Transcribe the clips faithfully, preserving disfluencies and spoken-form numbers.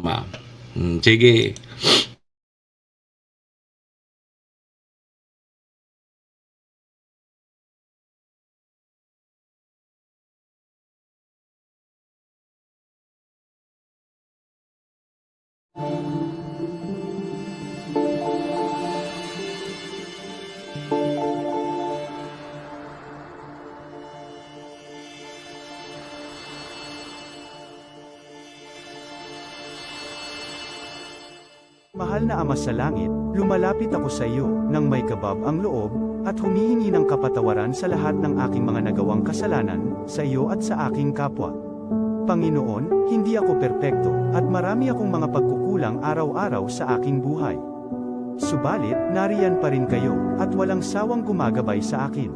Ah, hmm, sige. Mahal na Ama sa Langit, lumalapit ako sa iyo nang may kabab ang loob at humihingi ng kapatawaran sa lahat ng aking mga nagawang kasalanan sa iyo at sa aking kapwa. Panginoon, hindi ako perpekto at marami akong mga pagkukulang araw-araw sa aking buhay. Subalit, nariyan pa rin kayo at walang sawang gumagabay sa akin.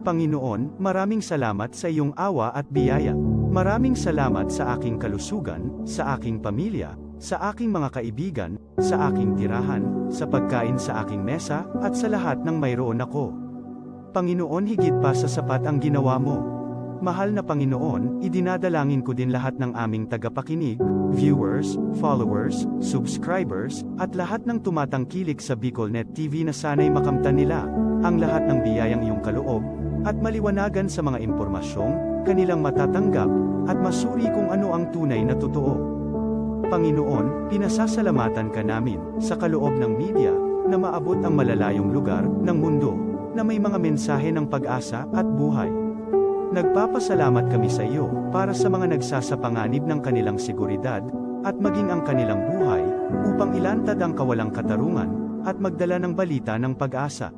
Panginoon, maraming salamat sa iyong awa at biyaya. Maraming salamat sa aking kalusugan, sa aking pamilya, sa aking mga kaibigan, sa aking tirahan, sa pagkain sa aking mesa, at sa lahat ng mayroon ako. Panginoon, higit pa sa sapat ang ginawa mo. Mahal na Panginoon, idinadalangin ko din lahat ng aming tagapakinig, viewers, followers, subscribers, at lahat ng tumatangkilik sa BicolNet T V na sana'y makamtan nila ang lahat ng biyayang iyong kaloob at maliwanagan sa mga impormasyong kanilang matatanggap at masuri kung ano ang tunay na totoo. Panginoon, pinasasalamatan ka namin sa kaloob ng media na maabot ang malalayong lugar ng mundo na may mga mensahe ng pag-asa at buhay. Nagpapasalamat kami sa iyo para sa mga nagsasapanganib ng kanilang seguridad at maging ang kanilang buhay upang ilantad ang kawalang katarungan at magdala ng balita ng pag-asa.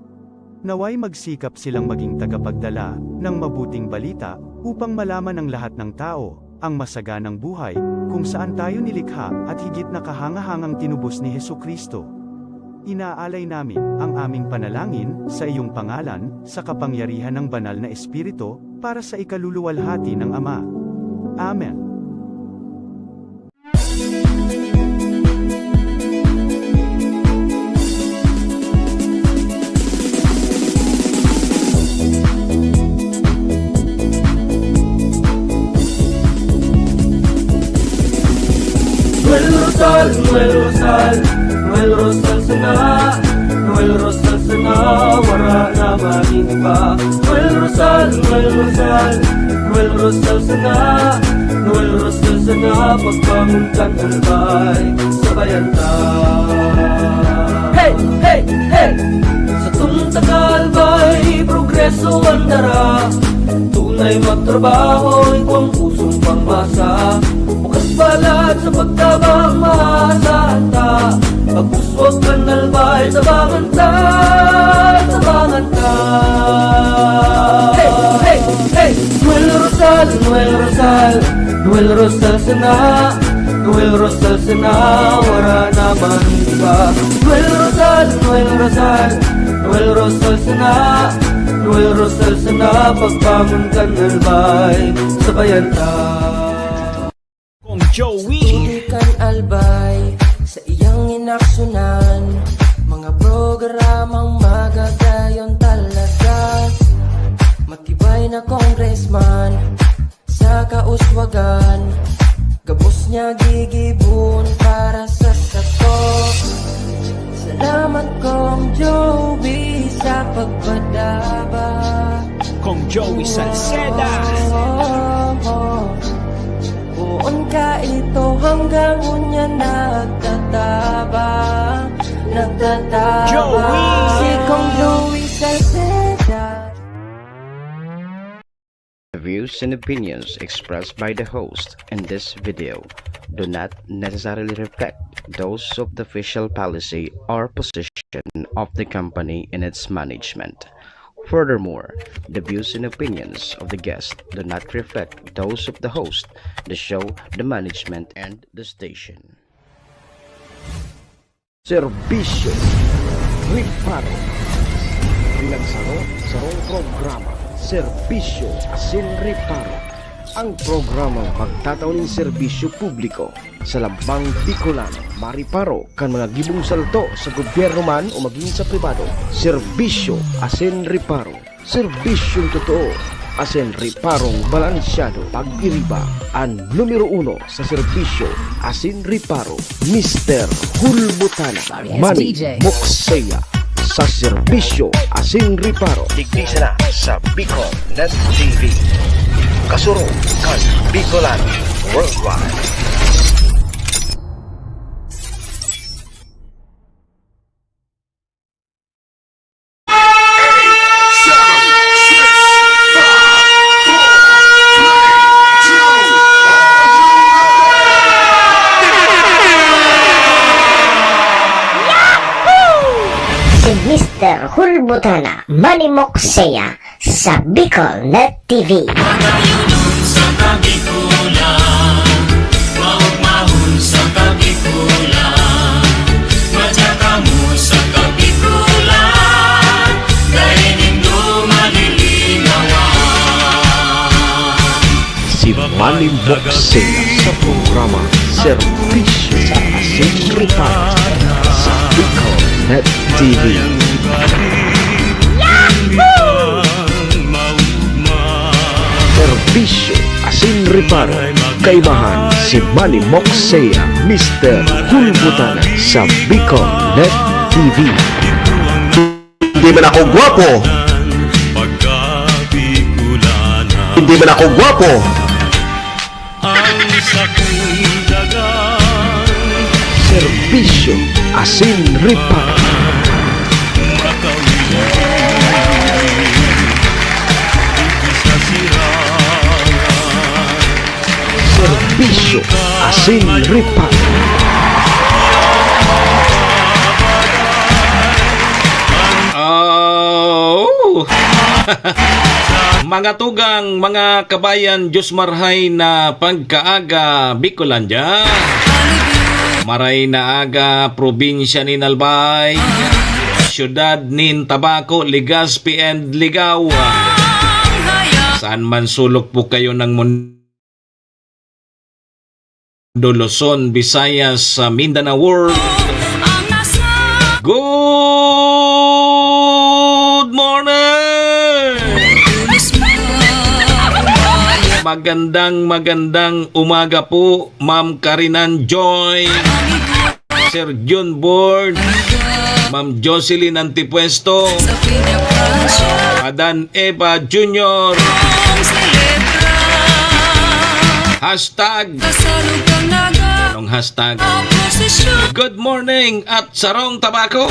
Naway magsikap silang maging tagapagdala ng mabuting balita upang malaman ng lahat ng tao ang masaganang buhay kung saan tayo nilikha at higit na kahangahangang tinubos ni Jesu-Cristo. Inaalay namin ang aming panalangin sa iyong pangalan, sa kapangyarihan ng Banal na Espiritu, para sa ikaluluwalhati ng Ama. Amen. Noel Rosal, Noel Rosal, Noel Rosal sana, Noel Rosal sana, wara na maning iba. Noel Rosal, Noel Rosal, Noel Rosal sana, Noel Rosal sana, pagbangon kan albay, sabayan ta. Hey! Hey! Hey! Satong taga-albay, progreso an dara. Tunay magtrabaho, igwang pusong pangmasa. Bukas balat sa pagtabang, maasahan ta. Pag-uswag kan albay, tabangan ta, tabangan ta. Hey! Hey! Hey! Noel Rosal, Noel Rosal, Noel Rosal sana, Noel Rosal sana, wara na man iba. Noel Rosal, Noel Rosal, Noel Rosal sana, Noel Rosal sana, pagbangon kan albay, sabayan ta. Kong Joey. Tubig kan albay, sa iyang inaksyunan, mga programang magagayon talaga. Matibay na congressman, sa kauswagan, gabos niya gigibon para sa sato. Salamat, Kong Joey, sa pagpadaba. Kong Joey Salceda. Oh, oh, oh. Poon ka ito hanggang unya nagtatabang, nagtatabang. Joey! Si Kong Joey Salceda. The views and opinions expressed by the host in this video do not necessarily reflect those of the official policy or position of the company and its management. Furthermore, the views and opinions of the guest do not reflect those of the host, the show, the management, and the station. Serbisyo, reparo. Pinagsaro, sarong programa. Serbisyo asin reparo. Ang programang pagtatao nin serbisyo publiko sa lambang Bicolano, mariparo kan mga gibong salto sa gobyerno man o magin sa pribado. Serbisyo asin reparo. Serbisyong totoo, asin reparong balansyado. Pag-iriba, an numero uno sa serbisyo asin reparo, Mister Hulbutana, Mani Mokseya, sa serbisyo asin reparo. Digdi sana sa Bicol Net T V. Kasurog kan Bicolano Worldwide. Si Mister Hulbutana, Mani Mokseya, sa Bicol Net T V. Matayon sa Kabikulan, maugmahon sa Kabikulan, madya kamo sa Kabikulan, dai nindo malilinawan. Si Manny Boxing sa programa Serbisyo sa Asin Reparo sa Bicol Net T V. Serbisyo asin reparo, kaibahan si Manny Moxea, Mister Hulbutana sa Bicol Net T V. Hindi man ako gwapo. Hindi man ako gwapo. Serbisyo asin reparo. Serbisyo asin reparo. Oh. Mga tugang, mga kabayan, Diyos marhay na pagkaaga, Bicolandia. Maray na aga, probinsya nin Albay, syudad nin Tabaco, Legazpi and Ligao. Saan man sulok po kayo ng mundo, Luzon, Visayas, sa Mindanao World. Good morning! Magandang, magandang umaga po, Ma'am Karinan Joy. Sir Jun Board, Ma'am Jocelyn Antipuesto, Adan Eva Junior. Hashtag. Anong hashtag? Good morning at sarong tabako.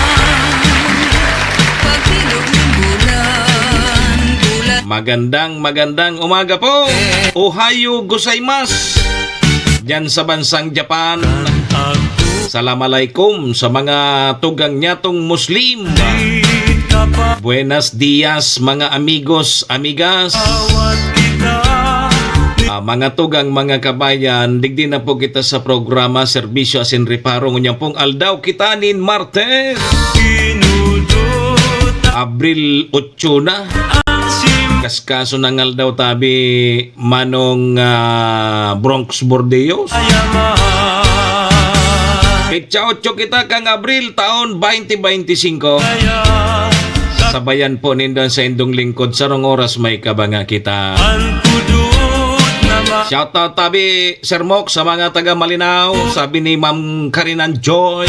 Magandang, magandang umaga po. Ohayo gozaimasu. Diyan sa bansang Japan. Salam alaikum sa mga tugang nyatong Muslim. Buenas dias, mga amigos, amigas. Ah, mga tugang, mga kabayan, digdi na po kita sa programa Serbisyo asin Reparo. Ngunyan pong aldaw kita nin Martes, Abril otso na. Kaskaso na nga aldaw tabi, Manong, ah, Bronx Bordeos. Petsa otso kita kan Abril, taon twenty twenty-five. Sabayan po nindo an saindong lingkod, sarong oras may kabanga kita. Shoutout tabi, Sir Mok, sa mga taga Malinao, sabi ni Ma'am Karinan Joy.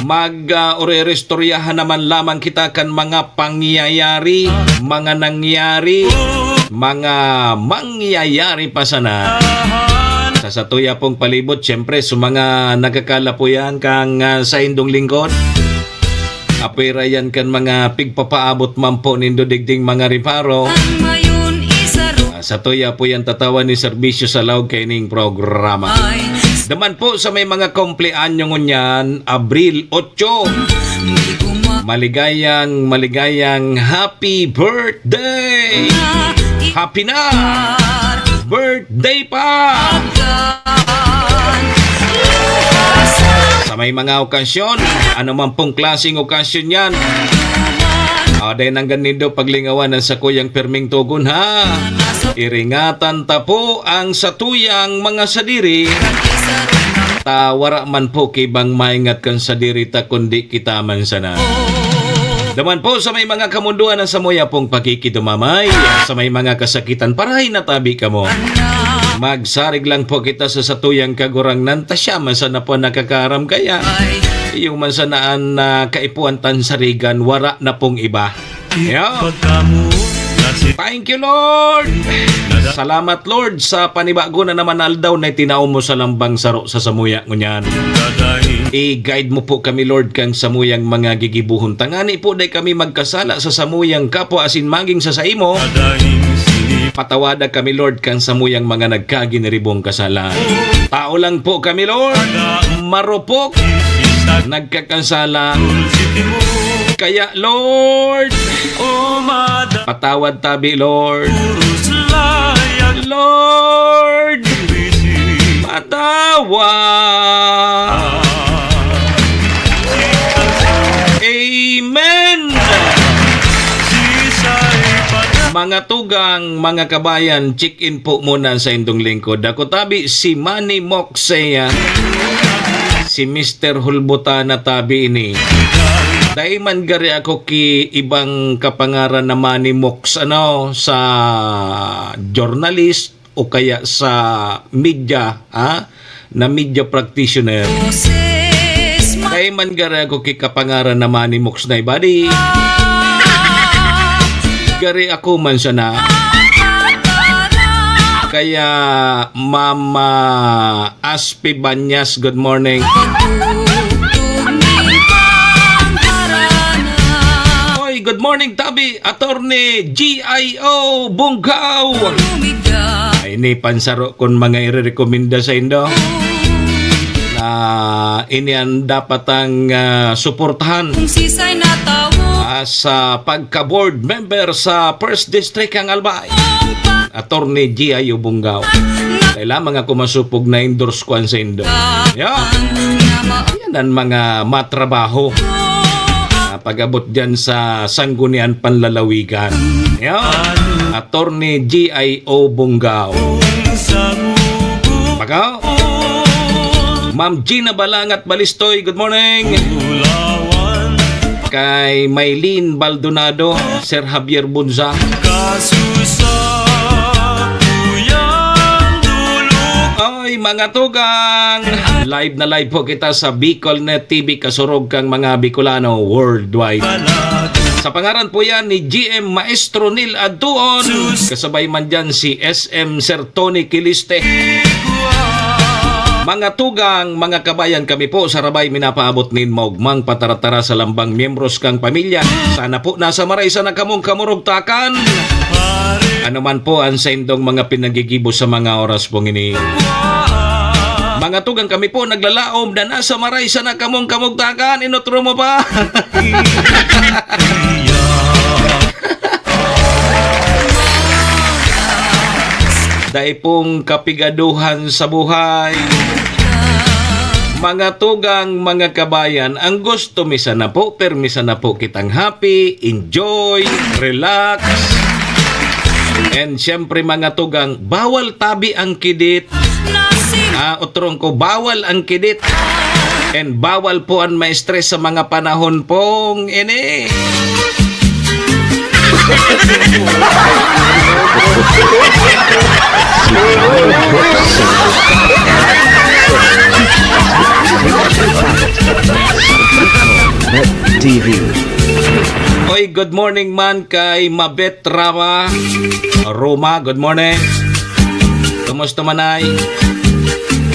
Mag, ah, uriristoryahan naman lamang kita kan mga pangyayari, mga nangyari, mga mangyayari pa sana. Sa satuya pong palibot, siyempre, sa mga nagkakalapuyan kang, ah, saindong lingkod. Apwera yan kan mga pigpapaabot man po nindo digding mga reparo. An mayon isaro. Ah, satuya po yan tatawan ni serbisyo sa laog kaining programa. Ay. Daman po sa may mga kumpleanyo ngunyan, Abril otso. Maligayang, maligayang happy birthday! Happy na! Birthday pa! Sa may mga okasyon, ano man pong klaseng okasyon yan, ah, dai nanggan nindo paglingawan ang sakuyang pirming togon, ha? Iringatan ta po ang satuyang mga sadiri. Ta wara man po ki ibang maingat kan sadiri ta kundi kita man sana. Duman po sa may mga kamundoan na samuya pong pakikidumamay, sa may mga kasakitan, parahay na tabi kamo. Magsarig lang po kita sa satuyang Kagurangnan, ta siya man sana po nakakaaram kaya. Iyo man sana an, ah, kaipuhan tan sarigan, wara na pong iba. Yeah. Thank you, Lord. Salamat, Lord, sa panibago na naman aldaw na itinao mo sa lambang saro sa samuya ngunyan. I-guide mo po kami, Lord, kang samuyang mga gigibuhon. Tangani po, dai kami magkasala sa samuyang kapwa asin maging sa saimo. Patawada kami, Lord, kang samuyang mga nagkaginiribong kasalan. Tao lang po kami, Lord. Marupok. Nagkakasala. Kaya, Lord, patawad tabi, Lord. Lord, patawad. Amen. Mga tugang, mga kabayan, check-in po muna sa indong lingkod. Ako tabi si Manny Moxea, si Mister Hulbutana tabi ini. Dai man gari ako ki ibang kapangaran na Manny Mox, ano, sa journalist o kaya sa media, ha? Na media practitioner. Dai man gari ako ki kapangaran na Manny Mox na iba, di. Gari ako man sana. Kaya, Mama Aspi Banyas, good morning. Oy, good morning, tabi, Attorney G I O Bungkaw. Ay, ini pansaro kun mga irerekomenda sa indo. Na ini an dapat ang, ah, suportahan. Kung sisay na tawo. Ah, sa pagka-board member sa First District ang Albay. Attorney G I O Bungkaw. Dai lamang ako masupog na endorse ko an sa indo. Yeah. Yan ang mga matrabaho. Ah, pag-abot dyan sa Sanggunian Panlalawigan. Yan. Attorney G I O Bunggaw. Bagaw. Ma'am Gina Balangat Balistoy, good morning. Kay Maylene Baldonado, Sir Javier Bunza. Ay, mga tugang! Live na live po kita sa Bicol Net T V, kasurog kang mga Bicolano worldwide. Sa pangaran po yan ni G M Maestro Neil Adtuon, kasabay man dyan si S M Sir Tony Kiliste. Mga tugang, mga kabayan, kami po sa Rabay minapaabot nin maugmang pataratara sa lambang miyembros kang pamilya. Sana po nasa maray sana kamong kamurugtakan. Ano man po ang saindong mga pinagigibo sa mga oras pong ini. Mga tugang, kami po naglalaom na nasa maray sana kamong kamugtakan. Inutro mo pa. Dai pong kapigaduhan sa buhay. Mga tugang, mga kabayan, ang gusto mi sana po, permi sana po kitang happy, enjoy, relax. And syempre, mga tugang, bawal tabi ang kidit. Ah, utrong ko, bawal ang kidit. And bawal po ang ma-stress sa mga panahon pong ini. T V. Oy, good morning man kay Mabet Rama. Roma, good morning. Kumusta man ay?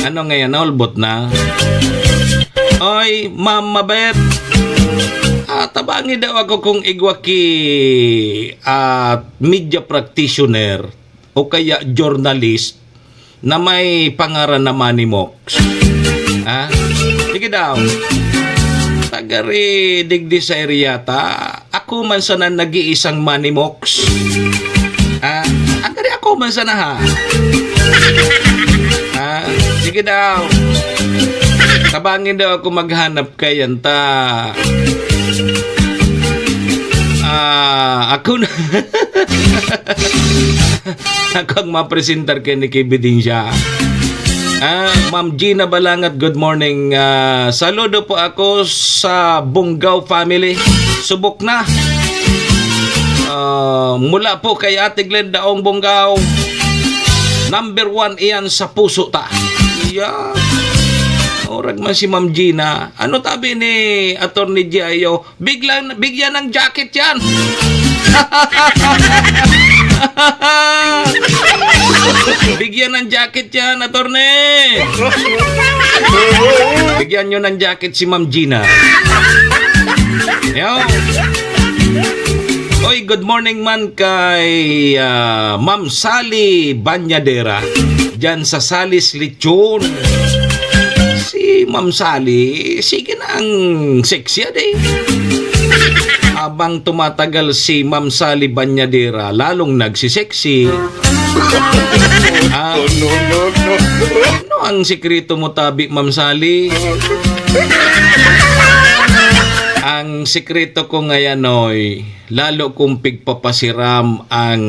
Ano ngayon, naulbot na? Oy, Ma'am Mabet. Ah, tabangi daw ako kung igwa ki, ah, media practitioner o kaya journalist na may pangaran na Manny Mox. Ha? Sige daw. Tagari digdi sa area ta. Ako man sana nag-iisang Manny Mox. Ha? Tagari ako man sana, ha? Ha? Sige daw. Tabangin daw ako maghanap kay ta. Ah, ako na. Ako ang mapresentar kay Nicky Bidensya. Ah, Ma'am Gina Balangat, good morning. Ah, saludo po ako sa Bunggaw family. Subok na. Ah, mula po kay Ate Glenda Ong Bonggao, number one iyan sa puso ta. Yeah. Orag man si Ma'am Gina. Ano tabi ni Attorney G I O? Biglang, bigyan ng jacket yan. Bigyan ng jacket yan, Attorney. Bigyan nyo ng jacket si Ma'am Gina. Yo. Oy, good morning man kay, ah, Ma'am Sally Banyadera, dyan sa Sally's Lechon. Si Ma'am Sally, sige na ang sexy, ade. Habang tumatagal si Ma'am Sally Banyadera, lalong nagsisexy. Ah, ano ang sikreto mo, tabi, Ma'am Sally? Ang sikreto ko ngayon, oy, lalo kong pigpapasiram ang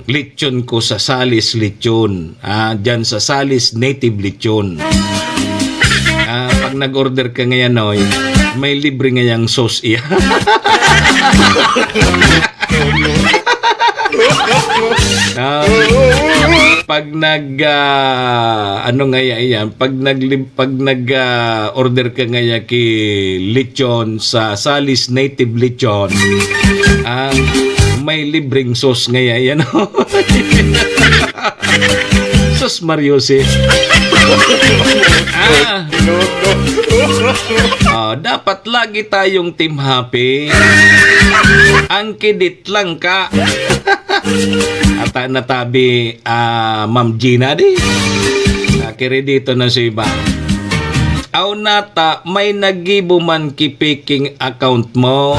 lechon ko sa Sally's Lechon. Ah, dyan sa Sally's Native Lechon. Ah, pag nag-order ka ngayon, oy, may libre ngayang sauce iya. Ah, pag nag, ah, ano nga ya-, yan, pag nag-, pag nag, ah, order ka nga ya ki lechon sa Sally's Native Lechon, ah, may libreng sauce nga ya-, yan. Sus, Mario, si Ah. Ah, dapat lagi tayong team happy. Ang kidit lang ka. Ata natabi, ah, Ma'am Gina di. Ah, kiridito na sa iba. Aw nata, may nagibo man ki faking account mo.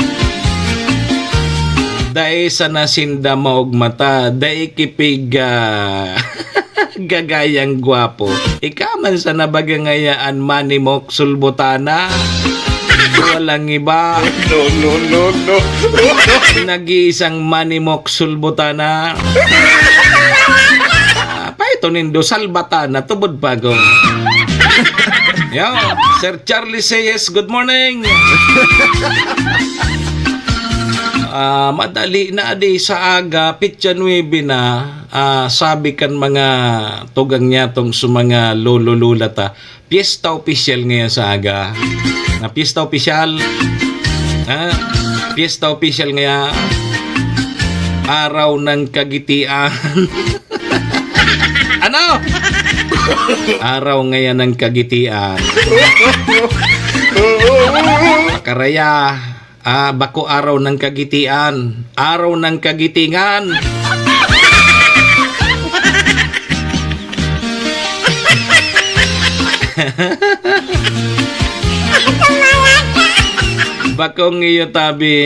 Dai sana sinda maugmata, dai ki pig, ah, gagayang gwapo. Ika man sana baga ngaya an manimok sulbutana. Walang iba. No, no, no, no. Nag-iisang manimok sulbutana. Ah, paito nindo, salbatana, tubod pa ko. Yo, Sir Charlie Sayes, good morning. Ah, madali na di sa aga, pitsa nuebe na, ah, sabi kan mga tugang niya tong sa mga lolo-lola ta, piyesta opisyal ngayon sa aga. Na piyesta opisyal, ha? Piyesta opisyal ngayon. Araw ng Kagitian. Ano? Araw ngayon ng Kagitian. Pakaraya. Ah, bako araw ng kagitian. Araw ng kagitingan. Bakong iyo tabi.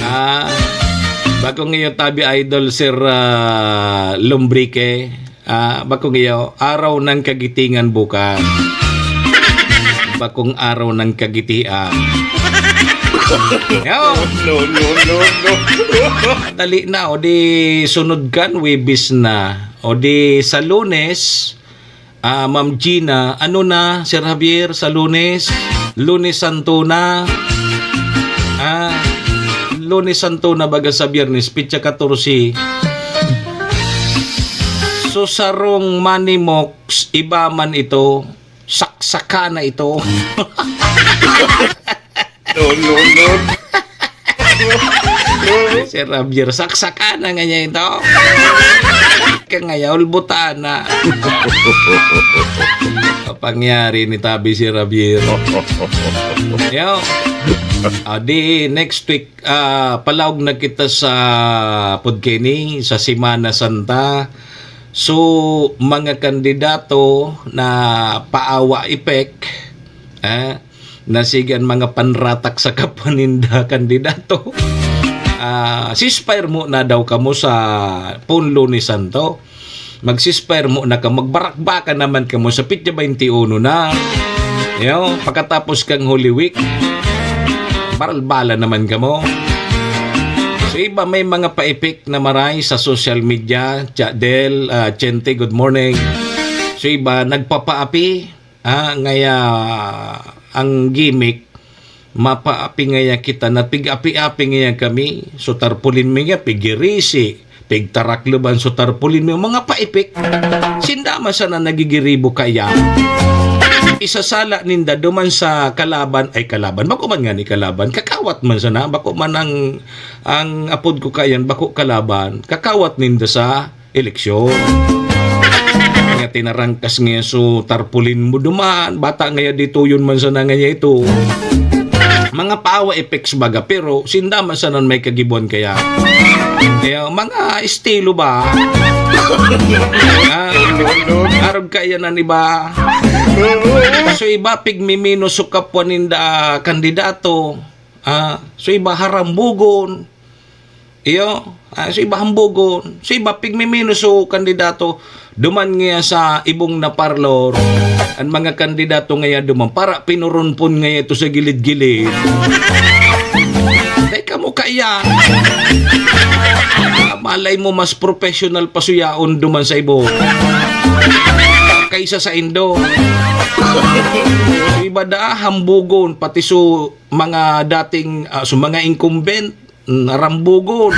Ah, bakong iyo tabi, Idol Sir, ah, Lumbrique. Ah, bakong iyo, araw ng kagitingan bukas. Bakong araw ng kagitian. Yo! No, no, no, no. Dali na, o di sunod kan, Huwebes na. O di sa Lunes, ah, Ma'am Gina, ano na, Sir Javier, sa Lunes? Lunes Santo na. Ah, Lunes Santo na baga sa Biyernes, pitsa katorse. So, sarong manimok, iba man ito, saksaka na ito. No, no, no. Sir Javier, saksaka na nga niya ito. Kaya nga, ulbutan na. Pangyari ni tabi si Javier. Yo. Ah, di next week, ah, palaog na kita sa pudkeni, sa Semana Santa. So, mga kandidato na paawa epek, eh, na sige an mga panratak sa kapwa ninda kandidato. Ah, ceasefire muna daw kamo sa pon Lunes Santo. Mag-ceasefire muna ka, magbarakbakan naman kamo sa pitsa baynte uno na. Yo, pagkatapos kang Holy Week, baralbala naman kamo. So, iba may mga pa-epek na maray sa social media, Cha-, Del, ah, Chente, good morning. So, iba nagpapaapi, ah, ngaya ang gimmick, Mapaapi ngaya kita na pig-api-api ngaya kami. So, tarpulin mi nga, pigirisi, pigtarakloban so tarpulin mi, mga paipik. Sinda man sana nagigiribo kaya. Isasala ninda duman sa kalaban, ay, kalaban, bako man nga ni kalaban, kakawat man sana, bako man ang, ang apod ko kayan, bako kalaban, kakawat ninda sa eleksyon. Nga tinarangkas ngaya so tarpulin mo duman, bata ngaya dito, yun man sana ngaya ito. Mga power effects baga, pero sinda man sana may kagibuan kaya. Kaya mga estilo ba? Ah, arog kaya na, di ba? So iba, pigmiminos so kapwa ninda, ah, kandidato. Ah, so iba, harambugon. Iyo, ah, so iba, hambugon. So iba, pigmiminos so kandidato. Duman ngaya sa ibong na parlor, ang mga kandidato ngaya duman, para pinurunpon ngaya ito sa gilid-gilid. Teka mo kaya. Malay mo, mas professional pa suyaon duman sa ibo kaysa sa indo. So iba daa, hambugon, pati so mga dating, ah, so mga incumbent, mm, harambugon.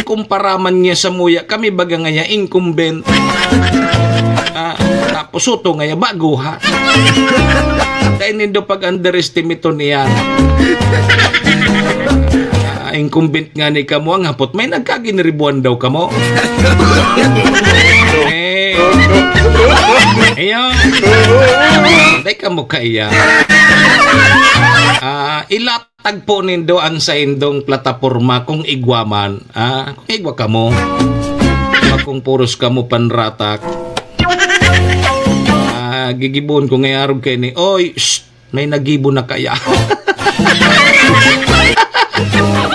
Kumpara man niya sa muya, kami baga ngaya incumbent. Ah, tapos suto ngaya baguha. Dahil nindo pag-underestimate niya. Ah, incumbent nga ni kamo, ang hapot, may nagkaginiribuan daw kamo? Eh. Iyo. Dahil kamo kaya. Ah, ilatag po nindo an saindong plataporma kung igwa man. Ah, kung igwa kamo. Kung puros kamo panratak. Ah, gigibohon ko ngayarog kay ni, "Oy, shh, may nagibo na kaya?"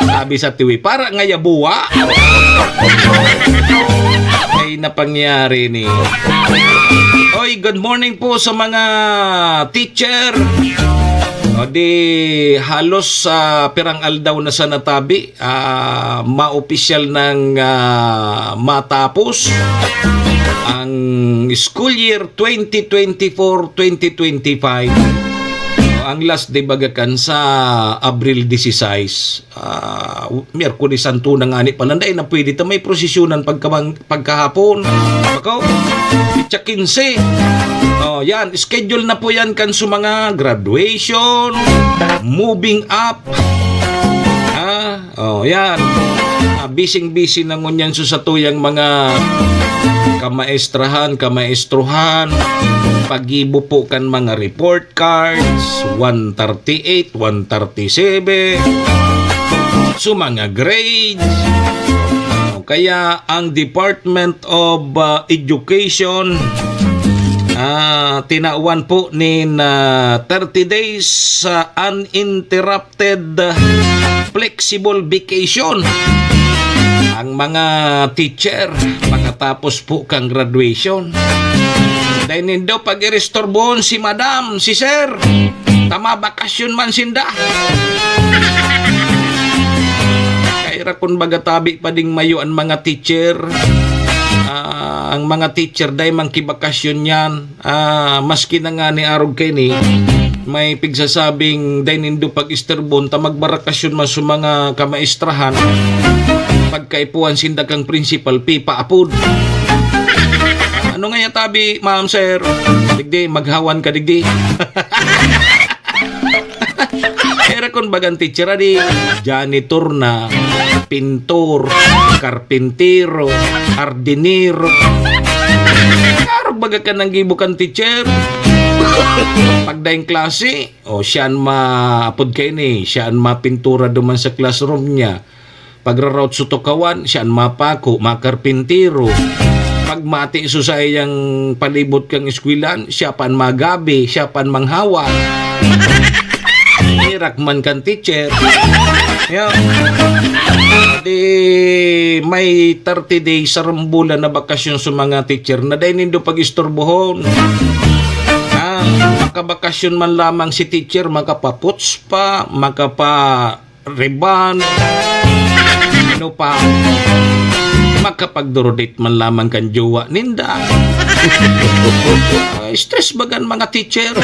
Sabi sa tiwi, "Para ngaya buwa." Ay, napangyari ni. Oy, good morning po sa mga teacher. O di, halos sa pirang aldaw na sa natabi, ah, maopisyal nang, ah, matapos ang school year twenty twenty-four, twenty twenty-five. Ang last day baga kan sa Abril dieciséis, ah, Miyerkules Santo na ngani pala, dai na pwede ta may prosesyonan pagkabang-, pagkahapon. Ako, petsa quince. Oh, yan, schedule na po yan kan sa mga graduation, moving up. Ah, oh, yan. Ah, bising-busy na ngunyan so satuyang mga kamaestrahan, kamaestrohan. Paggibo po kan mga report cards, one thirty-eight, one thirty-seven. So, mga grades. O kaya ang Department of, ah, Education, ah, tinawan po nin, ah, thirty days sa uninterrupted, ah, flexible vacation. Ang mga teacher, makatapos po kang graduation. Dai nindo pag-iristorbohon si madam, si sir. Tama, bakasyon man sinda. Kaya ra kun baga tabi pa ding mayo an mga teacher. Ah, ang mga teacher dai man kibakasyon yan. Ah, maski na nga ni arog kaini, may pigsasabing dai nindo pag-istorbon ta magbarakasyon man sa mga kamaestrahan. Pagkaipuhan sinda kang principal, pipa apod. Ah, ano nga ya tabi, ma'am, sir? Digdi, maghawan ka digdi. Era kon bagang teacher, adi, janitor na, pintor, karpintero, hardinero. Arog baga ka nang gibo kan teacher. Pagdaing klase, o, siya an ma-, apod kaini, siya an mapintura duman sa classroom niya. Pagraraot sa tukawan, siya an mapako, makarpintero. Pagmati sa saiyang palibot kang eskwelahan, siya pa an magabi, siya pa an manghawan. Herak man kan teacher. Yo. Di may thirty days, sarong bulan na bakasyon sa mga teacher na dai nindo pag-istorbohon. Ah, makabakasyon man lamang si teacher, makapaputs pa, makapa rebond. Ano pa? Makapagdurudit man lamang kan jowa ninda. Ah, stress baga an mga teacher.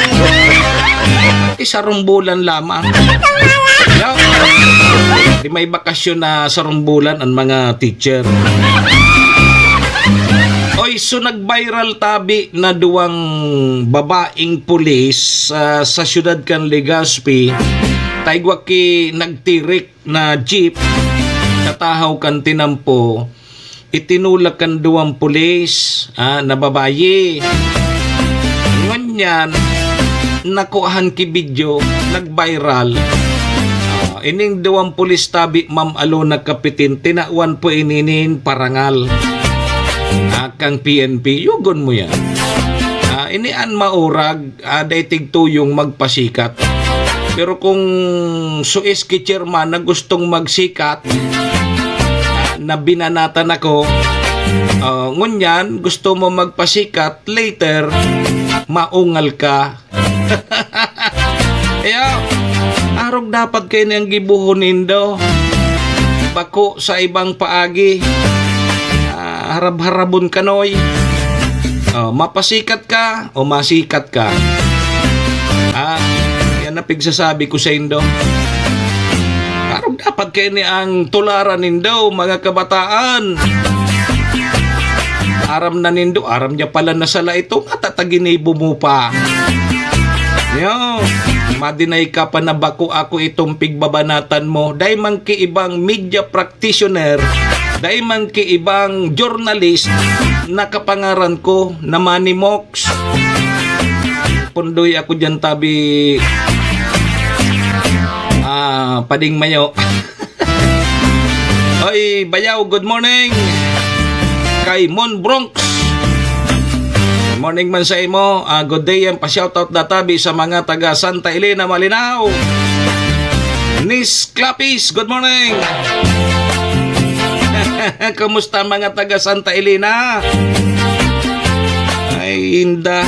Isarong bulan lamang. Yaw. Di may bakasyon na sarong bulan an mga teacher. Oy, so nag-viral tabi na duwang babaeng pulis, ah, sa siyudad kan Legazpi. Ta igwa ki nagtirik na jeep, katahaw kan tinampo, itinulak kan duwang pulis, ah, na babayi. Ngunyan, nakuhaan ki video, nag-viral. Ah, ining duwang pulis tabi, Ma'am Alona Kapitin, tinawan po ini nin parangal. Ah, kang P N P, yugon mo yan. Ah, ini an maurag, ah, dai tigtuyong magpasikat. Pero kung suis ki chairman na gustong magsikat, ah, na binanatan ako, ah, ngunyan gusto mo magpasikat, later, maungal ka. Kaya, arog dapat kayo niyang gibuhon nindo. Bako sa ibang paagi. Ah, harab-harabon kanoy. Oh, mapasikat ka o masikat ka. Ah, yan ang pigsasabi ko sa indo. Arog dapat kayo ni ang tularan nindo, mga kabataan. Aram na nindo, aram niya pala na sala ito, nga tataginibo mo pa. Yo, madinay ka pa na bako ako itong pigbabanatan mo. Dai man ki ibang media practitioner, dai man ki ibang journalist na kapangaran ko na Manny Mox. Pundoy ako dyan tabi, ah, pading mayo. Oy, Bayaw, good morning. Kay Mon Bronx. Good morning man sa imo. Ah, good day, yan pa-shoutout na tabi sa mga taga Santa Elena, Malinao. Nis Clapis, good morning. Kumusta mga taga Santa Elena? Ay, inda.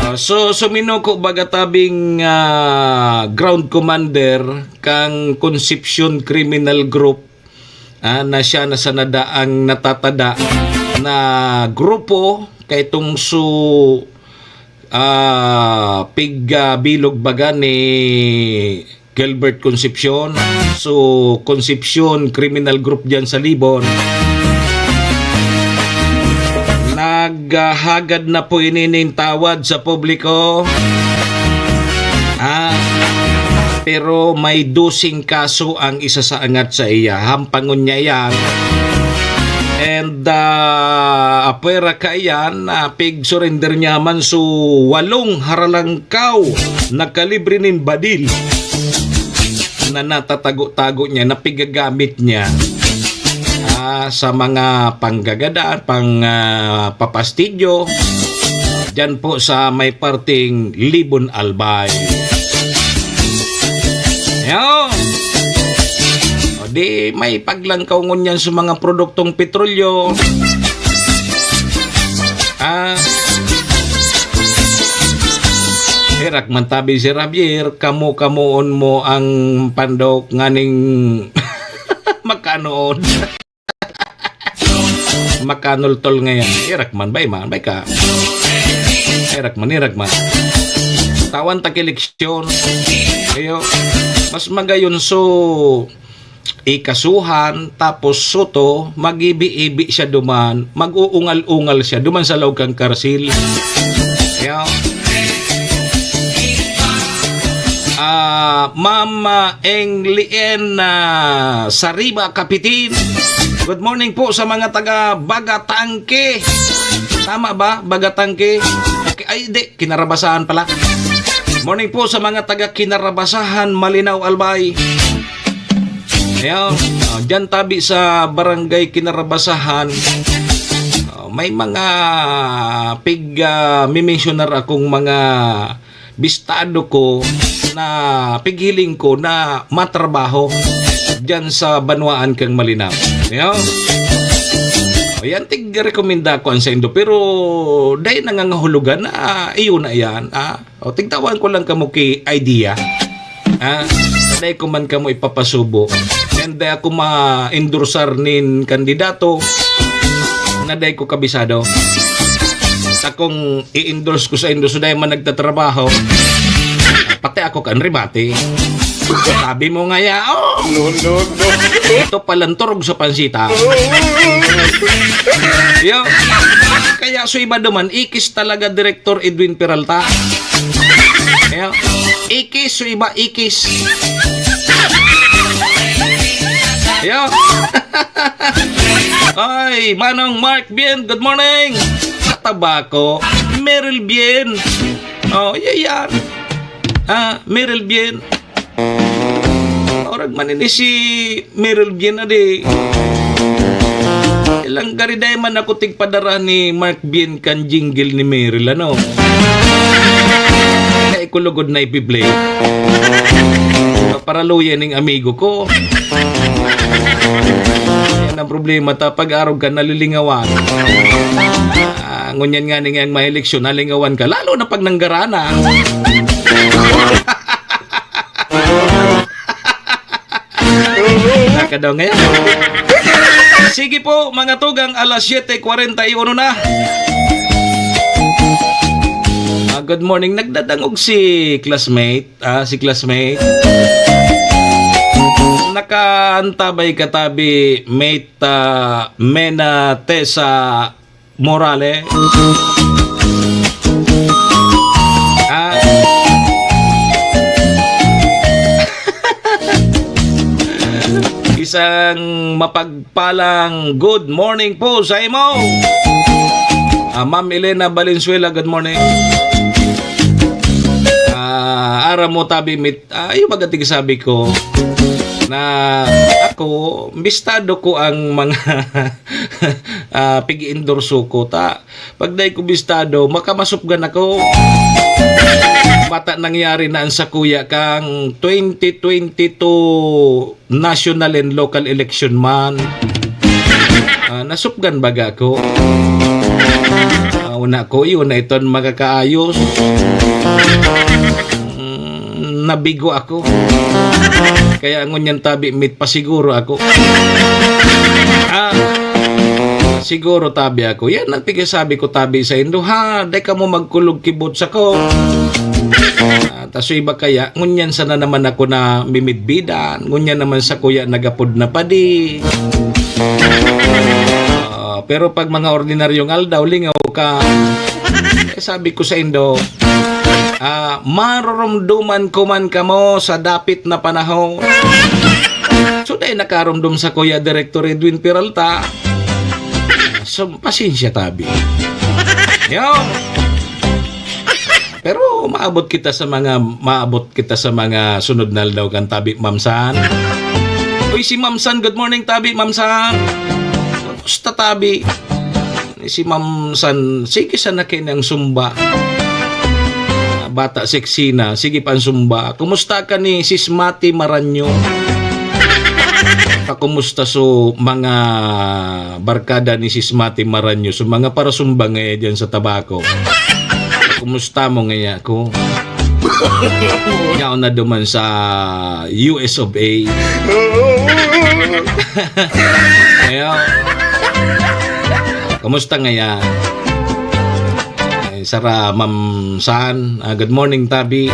Ah, so, suminuko baga tabing, ah, ground commander kang Concepcion Criminal Group, ah, na siya na sana daang natatada na grupo kay tong su-, ah, pig, ah, bilog baga ni Gilbert Concepcion. So, Concepcion Criminal Group diyan sa Libon. Naghahagad na po ini nin tawad sa publiko. Ah, pero may doseng kaso ang isasaangat sa iya. Hampangon niya yan. And, ah, apwera kaiyan, ah, pig-surrender niya man so walong haralangkaw na kalibre nin badil na natatago-tago niya, na pigagamit niya, ah, sa mga panggagadan, pang, ah, papastidyo, diyan po sa may parteng Libon Albay. Yan. O di, may paglangkaw ngunyan sa mga produktong petrolyo. Ah. Herak man tabi si Javier, kamo-kamoon mo ang pandok nganing makanood. Makanultol ngayon. Herak man, bay man, bay ka. Herak man, herak man. Tawan ta ki leksyon. Ayo, mas magayon so ikasuhan, tapos suto, mag-ibi-ibi siya duman, mag-uungal-ungal siya duman sa laog kan karsil. Kaya, ah, Ma'am, ah, Englien, ah, Sariba, Kapitin. Good morning po sa mga taga Bagatangke. Tama ba? Bagatangke? Okay, ay, di. Kinarabasahan pala. Morning po sa mga taga Kinarabasahan, Malinao, Albay. Ayan, ah, dyan tabi sa Barangay Kinarabasahan, ah, may mga pig, ah, mimensionar akong mga bistado ko na pighiling ko na matrabaho dyan sa banwaan kang Malinao. Ayan. O, yan, tig-rekomenda ko an saindo, pero dai nangangahulugan na, ah, iyo na yan, ah. O, tigtawan ko lang kamo ki idea. Ah, dai ko man kamo ipapasubo. And di ako ma-endorsar nin kandidato na dai ko kabisado. Sa kung i-endorse ko sa endorse, dai man nagtatrabaho, pati ako kan rebate. Sabi mo nga ya, oh! No, no, no. Ito palang turog sa pansita. Yo. Kaya so iba duman, ikis talaga Director Edwin Peralta. Yo. Ikis, so iba, ikis. Yo. Ay, Manong Mark Bien, good morning. Sa tabako, Meryl Bien. Oh, yeah, yeah. Ah, Meryl Bien. Orag man ini si Meryl Bien na di. Ilang gari dai man ako tigpadara ni Mark Bien kan jingle ni Meryl, ano? Kaya ko lugod na ipi-play. Paparaluya ning amigo ko. Yan ang problema ta pag arog ka nalilingawan. Ah, ngunyan nga ning ang mga eleksyon, nalingawan ka. Lalo na pag nanggarana. Nakadaw ngayon. Sige po, mga tugang, alas siyete kwarenta y uno na. Ah, good morning. Nagdadangog si classmate. Ah, si classmate. Nakaantabay katabi, mate, ah, Mena Tessa Morales. Ah. Isang mapagpalang good morning po sa imo. Ah, Ma'am Elena Valenzuela, good morning. Ah, aram mo, tabi, mit-, ah, yung baga tig sabi ko na ako, bistado ko ang mga, ah, pig-endorso ko. Ta, pag dai ko bistado, makamasupgan ako. Bata nangyari na ang sakuya kang twenty twenty-two national and local election man. Ah, nasupgan baga ako. Ah, una ko, yun na iton makakaayos. Mm, nabigo ako. Kaya ngunyan tabi, mit pasiguro ako. Ah, siguro tabi ako. Yan ang pigasabi ko tabi sa indo, ha? Dai kamo magkulog kibot sa ko. Ah, ta so iba kaya, ngunyan sana naman ako na mimidbidan. Ngunyan naman sa kuya nagapod na padi. Ah, pero pag mga ordinaryong aldaw, lingaw ka. Eh, sabi ko sa indo, ah, maroromdoman ko man kamo sa dapit na panahon. So, dai nakaromdom sa kuya Director Edwin Peralta. So, pasensya tabi. Yo. Pero maabot kita sa mga, maabot kita sa mga sunod na aldaw kan tabi, Ma'am San. Uy, si Ma'am San, good morning, tabi, Ma'am San. Kumusta, tabi? Si Ma'am San, sige sana kayo ng sumba. Ah, bata, sexy na. Sige pa ang sumba. Kumusta ka ni Sis Mati Maranyo? Pakumusta so mga barkada ni Sis Mati Maranyo? So mga parasumba ngayon dyan sa Tabaco. Kumusta mo ngaya ko? Yaon na duman sa U S of A. Ayan. Kumusta ngaya? Ay, sara, Ma'am San. Ah, good morning, tabi.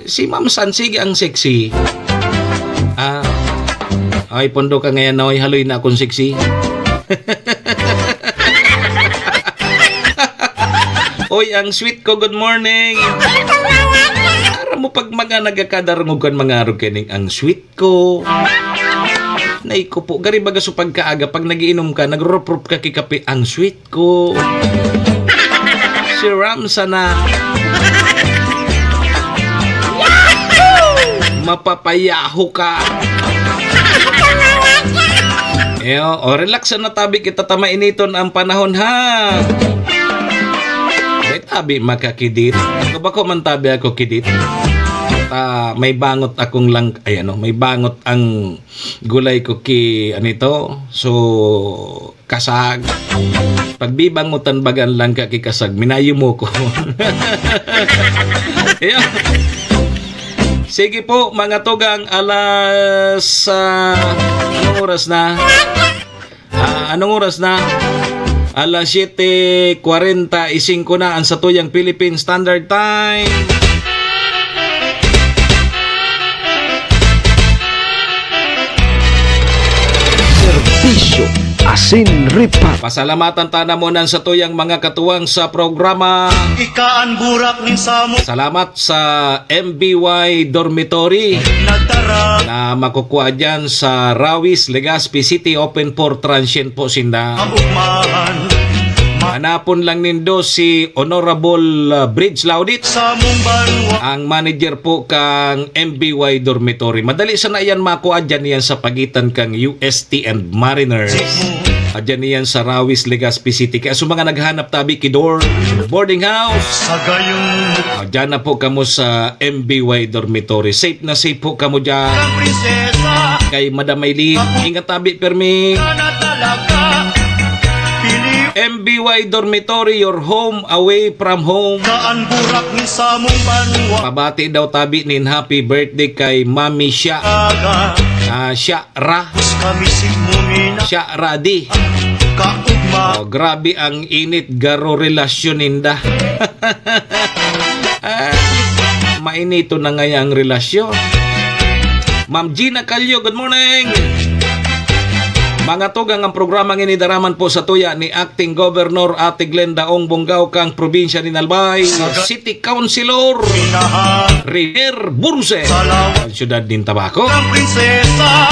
Si Ma'am San, sige ang sexy. Ah, ay, pondo ka ngayon na, oy, haloy na akong sexy. Oy, ang sweet ko, good morning. Aram mo, pag mga nagkakadarungog kan mga arog kaning, ang sweet ko. Nay ko po, gari baga so pagkaaga, pag nagiinom ka, nagrurup-rup ka kikape, ang sweet ko. Si Ram sana. Mapapayaho ka. Eyo, o, relax na tabi kita ta mainiton ang panahon, ha. May tabi makakidit. Ako ba ko man tabi ako kidit? Ta, may bangot akong lang, ay ano, may bangot ang gulay ko ki, ano ito? So, kasag. Pagbibangutan baga an langka ki kasag, minayo mo ko. Ayan. Sige po, mga tugang, alas, ah, anong oras na? Ah, anong oras na? Alas siyete kwarenta y singko na ang satuyang Philippine Standard Time. Serbisyo asin reparos. Pasalamatan ta na muna ang satuyang mga katuwang sa programa. Ika an burak nin samo. Salamat sa M B Y Dormitory Nagdara na makukuha dyan sa Rawis, Legazpi City, open for transient po sinda. Kaugmahan. Hanapon lang nindo si Honorable, uh, Bridge Laudit, Sa mong banwa. Ang manager po kang M B Y Dormitory. Madali sana yan makuha dyan yan sa pagitan kang U S T and Mariners. At dyan yan sa Rawis, Legazpi City. Kaya sa mga naghanap tabi ki dorm, boarding house, Sa gayon. Ah, dyan na po kamo sa M B Y Dormitory. Safe na safe po kamo dyan. Ang prinsesa. Kay Madam Aileen, ingat tabi, permi. Ka na talaga. Pili. M B Y Dormitory, your home away from home. Ka an burak ni samong banwa. Pabati daw tabi nin happy birthday kay Mami Sha. Aga. Ah, Sha Ra. Kami sigmumina. Sha Ra di. Kaugma. Oh, grabe ang init, garo relasyon ninda. Ah, mainito na ngaya ang relasyon. Ma'am Gina Calio, good morning. Mga tugang, ang programang ini daraman po sa tuya ni Acting Governor Ate Glenda Ong Bongao kang probinsya ni Albay, City Councilor Renier Burse, ang siyudad nin Tabaco. Ang prinsesa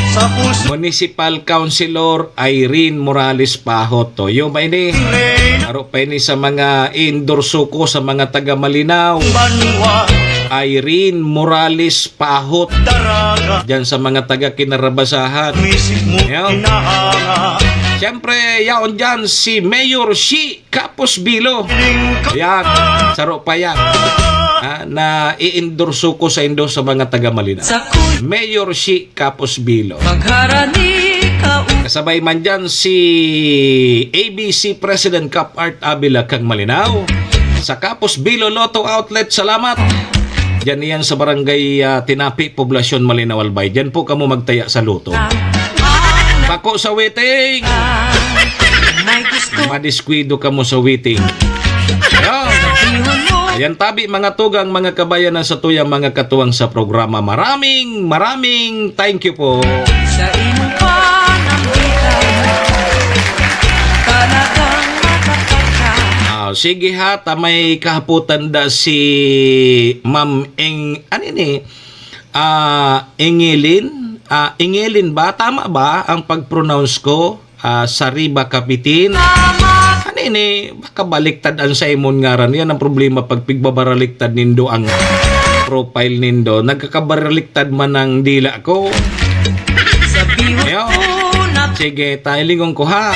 sa puso. Municipal Councilor Irene Morales Pahot. Toyo ba ini? Aro pa ini sa mga endorso ko sa mga taga Malinao. Banwa. Irene Morales Pahot. Daraga. Diyan sa mga taga Kinarabasahan. Mismo. Yan. Kinahanga. Siyempre, yaon diyan si Mayor Shi Capos Bilo. Yan. Saro pa yan. Ha, na i-endorso ko sa indo sa mga taga Malinao. Sa kun- Mayor Shi Capos Bilo. Magharani ka u- Kasabay man dyan si A B C President Cap Art Avila kang Malinao. Sa Capos Bilo Lotto Outlet, salamat. Diyan iyan sa barangay, ah, Tinapi, Poblacion, Malinao, Albay. Diyan po kamo magtaya sa lotto. Bako sa waiting. May gusto. Madiskuido kamo sa waiting. Ayan. Ayan tabi, mga tugang, mga kabayan, na sa tuyang mga katuwang sa programa. Maraming, maraming thank you po. Sa imong panambitan, talagang makakapta. Ah, sige ha, ta may kahapotan da si Ma'am Eng-, ano ini? Ah, Engelin? Ah, Engelin ba? Tama ba ang pag-pronounce ko? Ah, Sariba Kapitin. Ano ini? Baka baliktad ang Simon ngaran. Yan ang problema pag pigbabaraligtad nindo ang profile nindo. Nagkakabaraligtad man ang dila ko. Sabi mo Yo. Na Sige, tayo lingon ko ha.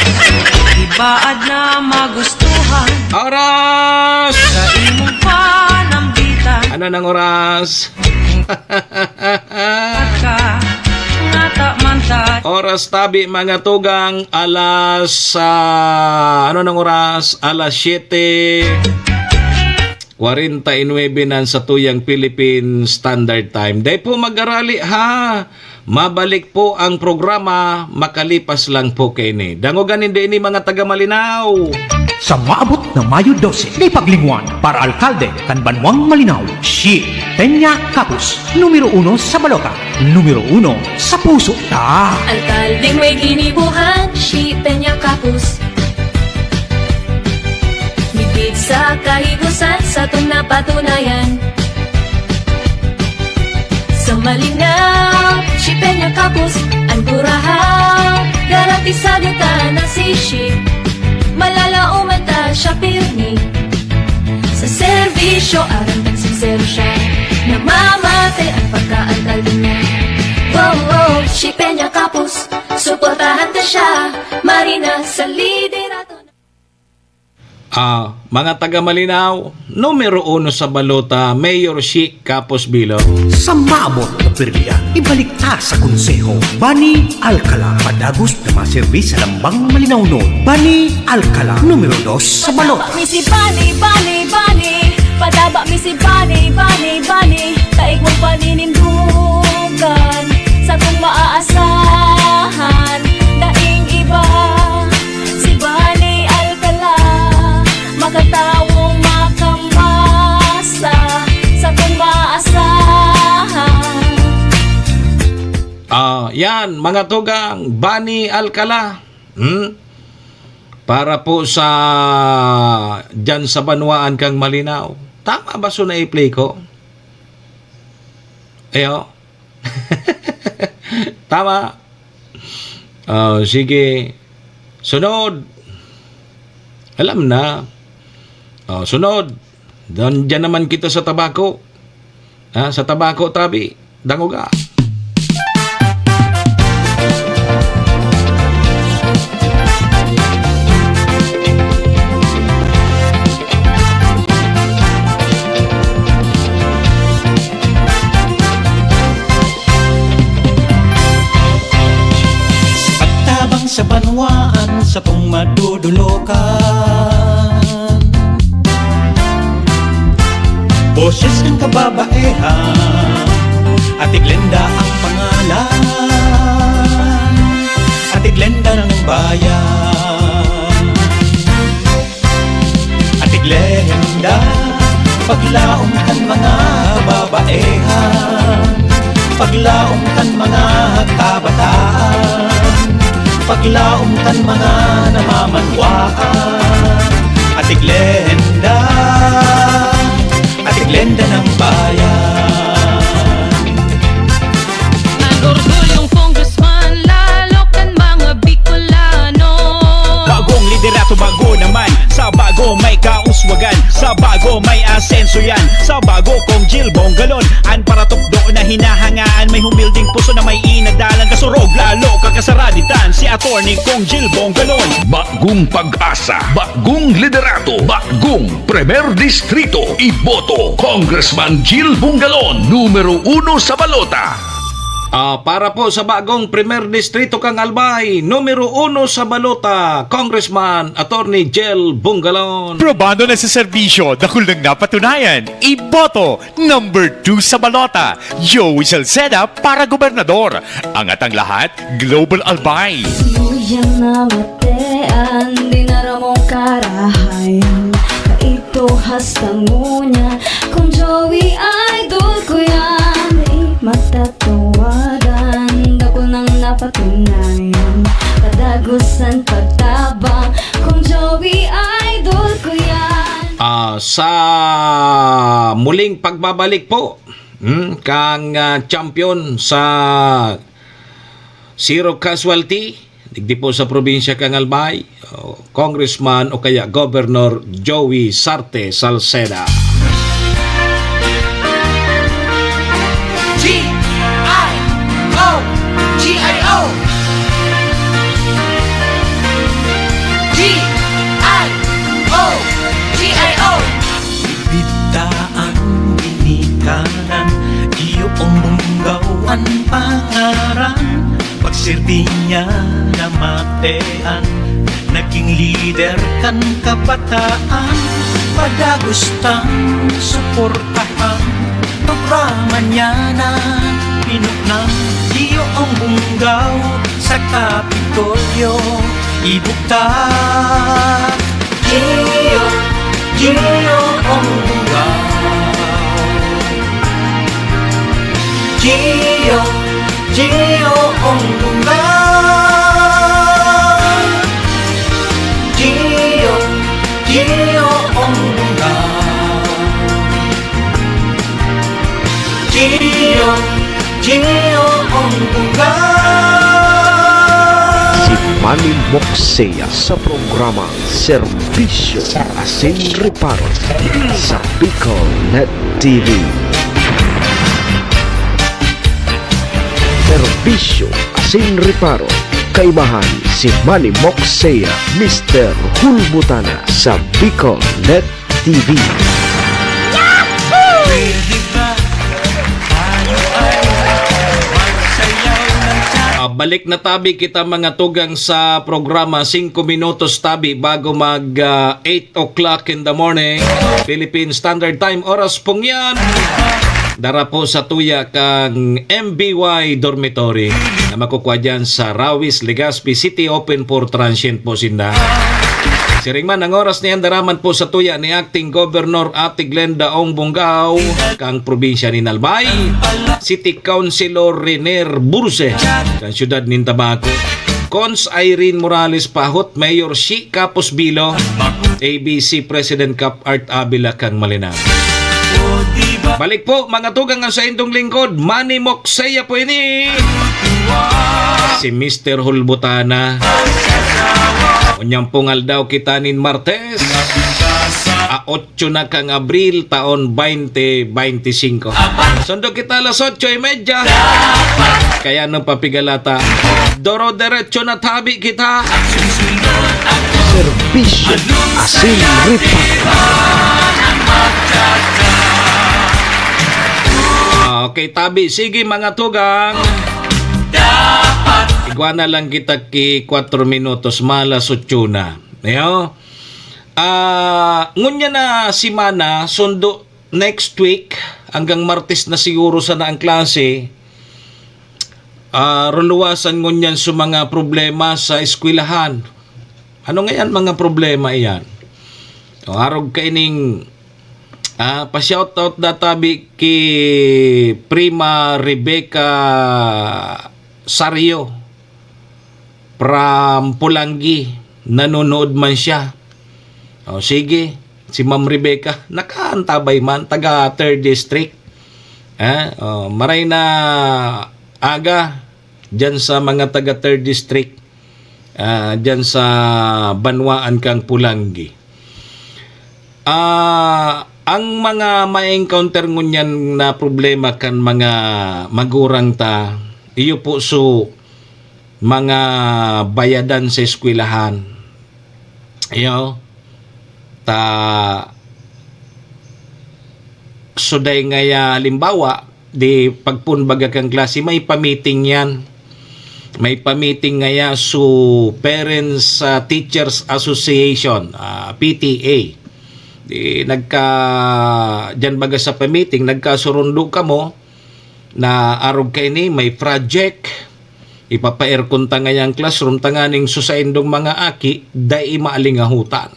Ibaad na magustuhan. Oras! Sa imong panambitan. Ano nang oras? Ka, ngata man ta. Oras tabi, mga tugang, alas, ah, ano nang oras? Alas siyete kwarenta y nuebe na sa tuyang Philippine Standard Time. Dai po mag-arali, ha? Mabalik po ang programa, makalipas lang po kaini. Dangogan nindo ini, mga taga Malinao. Sa maabot na Mayo dose, di paglingwan, para alkalde kan Banwang Malinao, si Peña Capus, numero uno sa balota, numero uno sa puso ta. Alkaldeng may ginibohan, si Peña Capus. Midbid sa kahigosan, satong napatunayan. Sa Malinao, si Peña Capus, an kurahaw. Garantisado ta na si Shi, malalaoman ta siya pirmi. Sa serbisyo, aram kang sinsero siya, namamate ang pagkaalkalde niya. Oh, oh, si Peña Capus, suportahan ta siya, marina sa liderato. Ah, mga taga Malinao, numero uno sa balota, Mayor Shi Capos Bilo. Sa maabot na pirdian, ibalik ta sa konseho. Bani Alcala, padagos na maserbi sa lambang malinaw nun. Bani Alcala, numero dos sa balota. Kami si Bani, Bani, Bani, Padaba mi si Bani, Bani, Bani, ta igwang paninindugan. Satong maaasahan, daing iba, si Bani Alcala, makatawong makamasa, satong maaasahan. Ah, yan, mga tugang, Bani Alcala. Hmm? Para po sa, diyan sa banwaan kang Malinao. Tama ba so na-play ko? Ayo. Tama. Oh, sige. Sunod. Alam na. Oh, sunod. Dan, diyan naman kita sa Tabaco. Ha, sa Tabaco, tabi. Dangoga. Pagtabang sa banwaan, satong madudulokan. Boses kan kababaehan, Ate Glenda ang pangalan. Ate Glenda ng bayan. Ate Glenda, paglaom kan mga babaehan, paglaom kan mga kabataan, paglaom kan mga namamanwaan. Ate Glenda, Ate Glenda ng bayan. Ang orgulyong congressman, lalo kan mga Bicolano. Bagong liderato, bago naman. Sa bago may kauswagan, sa bago may asenso yan. Sa bago, Cong Jil Bongalon, an paratukdo na hinahangaan. May humilding puso na may inadalan. Kasurog, lalo kakasaraditan, si Attorney Cong Jil Bongalon. Bagong pag-asa, bagong liderato, bagong Primer Distrito, iboto, Congressman Jil Bongalon, numero uno sa balota. Ah, para po sa bagong Primer Distrito kang Albay, numero uno sa balota, Congressman Attorney Jel Bongalon. Probado na sa serbisyo, dakul nang napatunayan. Iboto, number two sa balota, Joey Salceda para gobernador. Angat ang lahat, Global Albay. Suyang namatean, di na ramong karahayan. Kaito hasta ngunyan, Cong Joey, idol ko yan. Di matatawadan, dakul nang napatunayan. Kadagosan pagtabang, Cong Joey, idol ko yan. Ah, sa muling pagbabalik po, hmm, kang, ah, champion sa zero casualty, digdi po sa probinsya kang Albay, o, Congressman o kaya Governor Joey Sarte Salceda. G I O, G I O. G I O, G I O. Bibigta ang ginikanan, iyo ang munggaw an pangaran. Pagsirdi niya namatean, naging lider kan kabataan. Padagos tang suportahan, programa niya na pinuknam. Iyo ang bunggaw sa Kapitolyo, ibugtak. Gio, Gio ang bunggaw. Gio, Gio ang bunggaw. Gio, Gio ang bunggaw. Gio, Gio ang bunggaw. Si Manny Moxea sa programa Serbisyo asin Reparo sa Bicol Net T V. Serbisyo asin Reparo, kaimahan si Manny Moxea, Mister Hulbutana sa Bicol Net T V. Pwede ba tayo ay magsayaw ng cha-? Pabalik na tabi kita, mga tugang, sa programa. Singko minutos tabi bago mag, ah, eight o'clock in the morning, Philippine Standard Time. Oras pong yan. Dara po sa tuya kang M B Y Dormitory na makukuha dyan sa Rawis, Legazpi City. Open for transient po sinda. Siring man, ang oras niyan daraman po sa tuya ni Acting Governor Ate Glenda Ong Bongao, kang probinsya ni Albay, City Councilor Renier Burse, kang siyudad nin Tabaco, Cons Irene Morales Pahot, Mayor Shi Capos Bilo, A B C President Cap Art Avila, kang Malinao. Balik po, mga tugang, ang saindong lingkod, Manny Moksaya po ini. Si Mister Hulbutana. Unyang pong aldaw kita nin Martes, a otso na kang Abril, taon twenty twenty-five. Sundo kita alas otso y media. Kaya nung papigalata, doro-derecho na tabi kita. Serbisyo asin reparo. Ah, okay, tabi. Sige, mga tugang. Igwa na lang kita ki kwatro minutos, malas otso na. Ayo? Ah, ngunyan na semana, sundo next week, hanggang Martes na siguro sana ang klase. Ah, ruluwasan ngunyan sa mga problema sa eskwelahan. Ano ngayan mga problema iyan? O, arog kaining, ah, pa-shoutout na tabi ki Prima Rebecca Sario from Polangui. Nanonood man siya. O, sige, si Ma'am Rebecca, nakaantabay man, taga third District. Eh, o, maray na aga dyan sa mga taga third District, ah, dyan sa banwaan kang Polangui. Ah, ang mga ma-encounter ngunyan na problema kan mga magurang ta, iyo po so mga bayadan sa eskwelahan. Iyo, ta, so dai ngaya, halimbawa, di pagpunbaga kang klase, may pa-meeting yan. May pa-meeting ngaya so Parents, ah, Teachers Association, ah, P T A. Di nagka, diyan baga sa pa-meeting, nagkasurundo kamo na arog kaini, may project, ipapa-aircon ta ngayang classroom, tanganing so saindong mga aki, dai maalingahutan.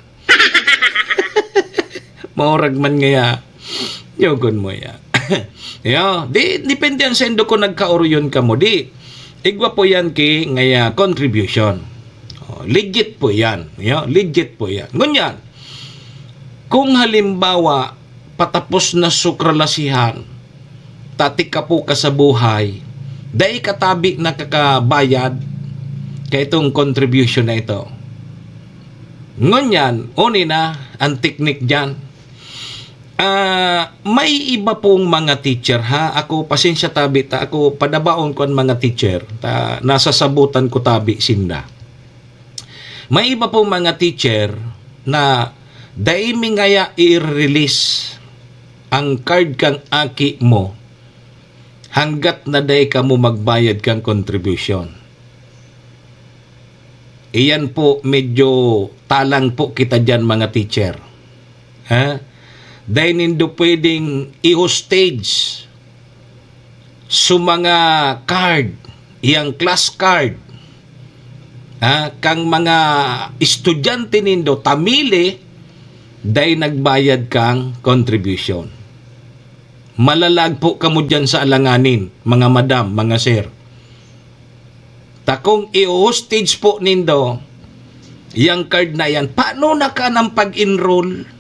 Maurag man ngaya, yogon mo ya. Yo, di, depende yan saindo kung nagkaoroyon kamo. Di, igwa po yan ki ngaya contribution. O, legit po yan. Yo, legit po yan. Ngunyan, kung halimbawa, patapos na so kalasihan, tatika po ka sa buhay, dai ka tabi nakakabayad kaitong contribution na ito. Ngunyan, uni na ang teknik diyan. Ah, may iba pong mga teacher, ha? Ako, pasensya tabi ta, ako, padabaon ko ang mga teacher. Ta, nasasabutan ko tabi sinda. May iba pong mga teacher na dai mi ngaya i-release ang card kang aki mo hanggat na dai kamo magbayad kang contribution. Iyan po, medyo talang po kita diyan, mga teacher. Ha? Dai nindo pwedeng i-hostage so mga card, yang class card, ha, kang mga estudyante nindo, ta mili, dai nagbayad kang contribution. Malalag po kamo diyan sa alanganin, mga madam, mga sir. Ta kung i-hostage po nindo yang card na yan, paano na ka ng pag-enroll?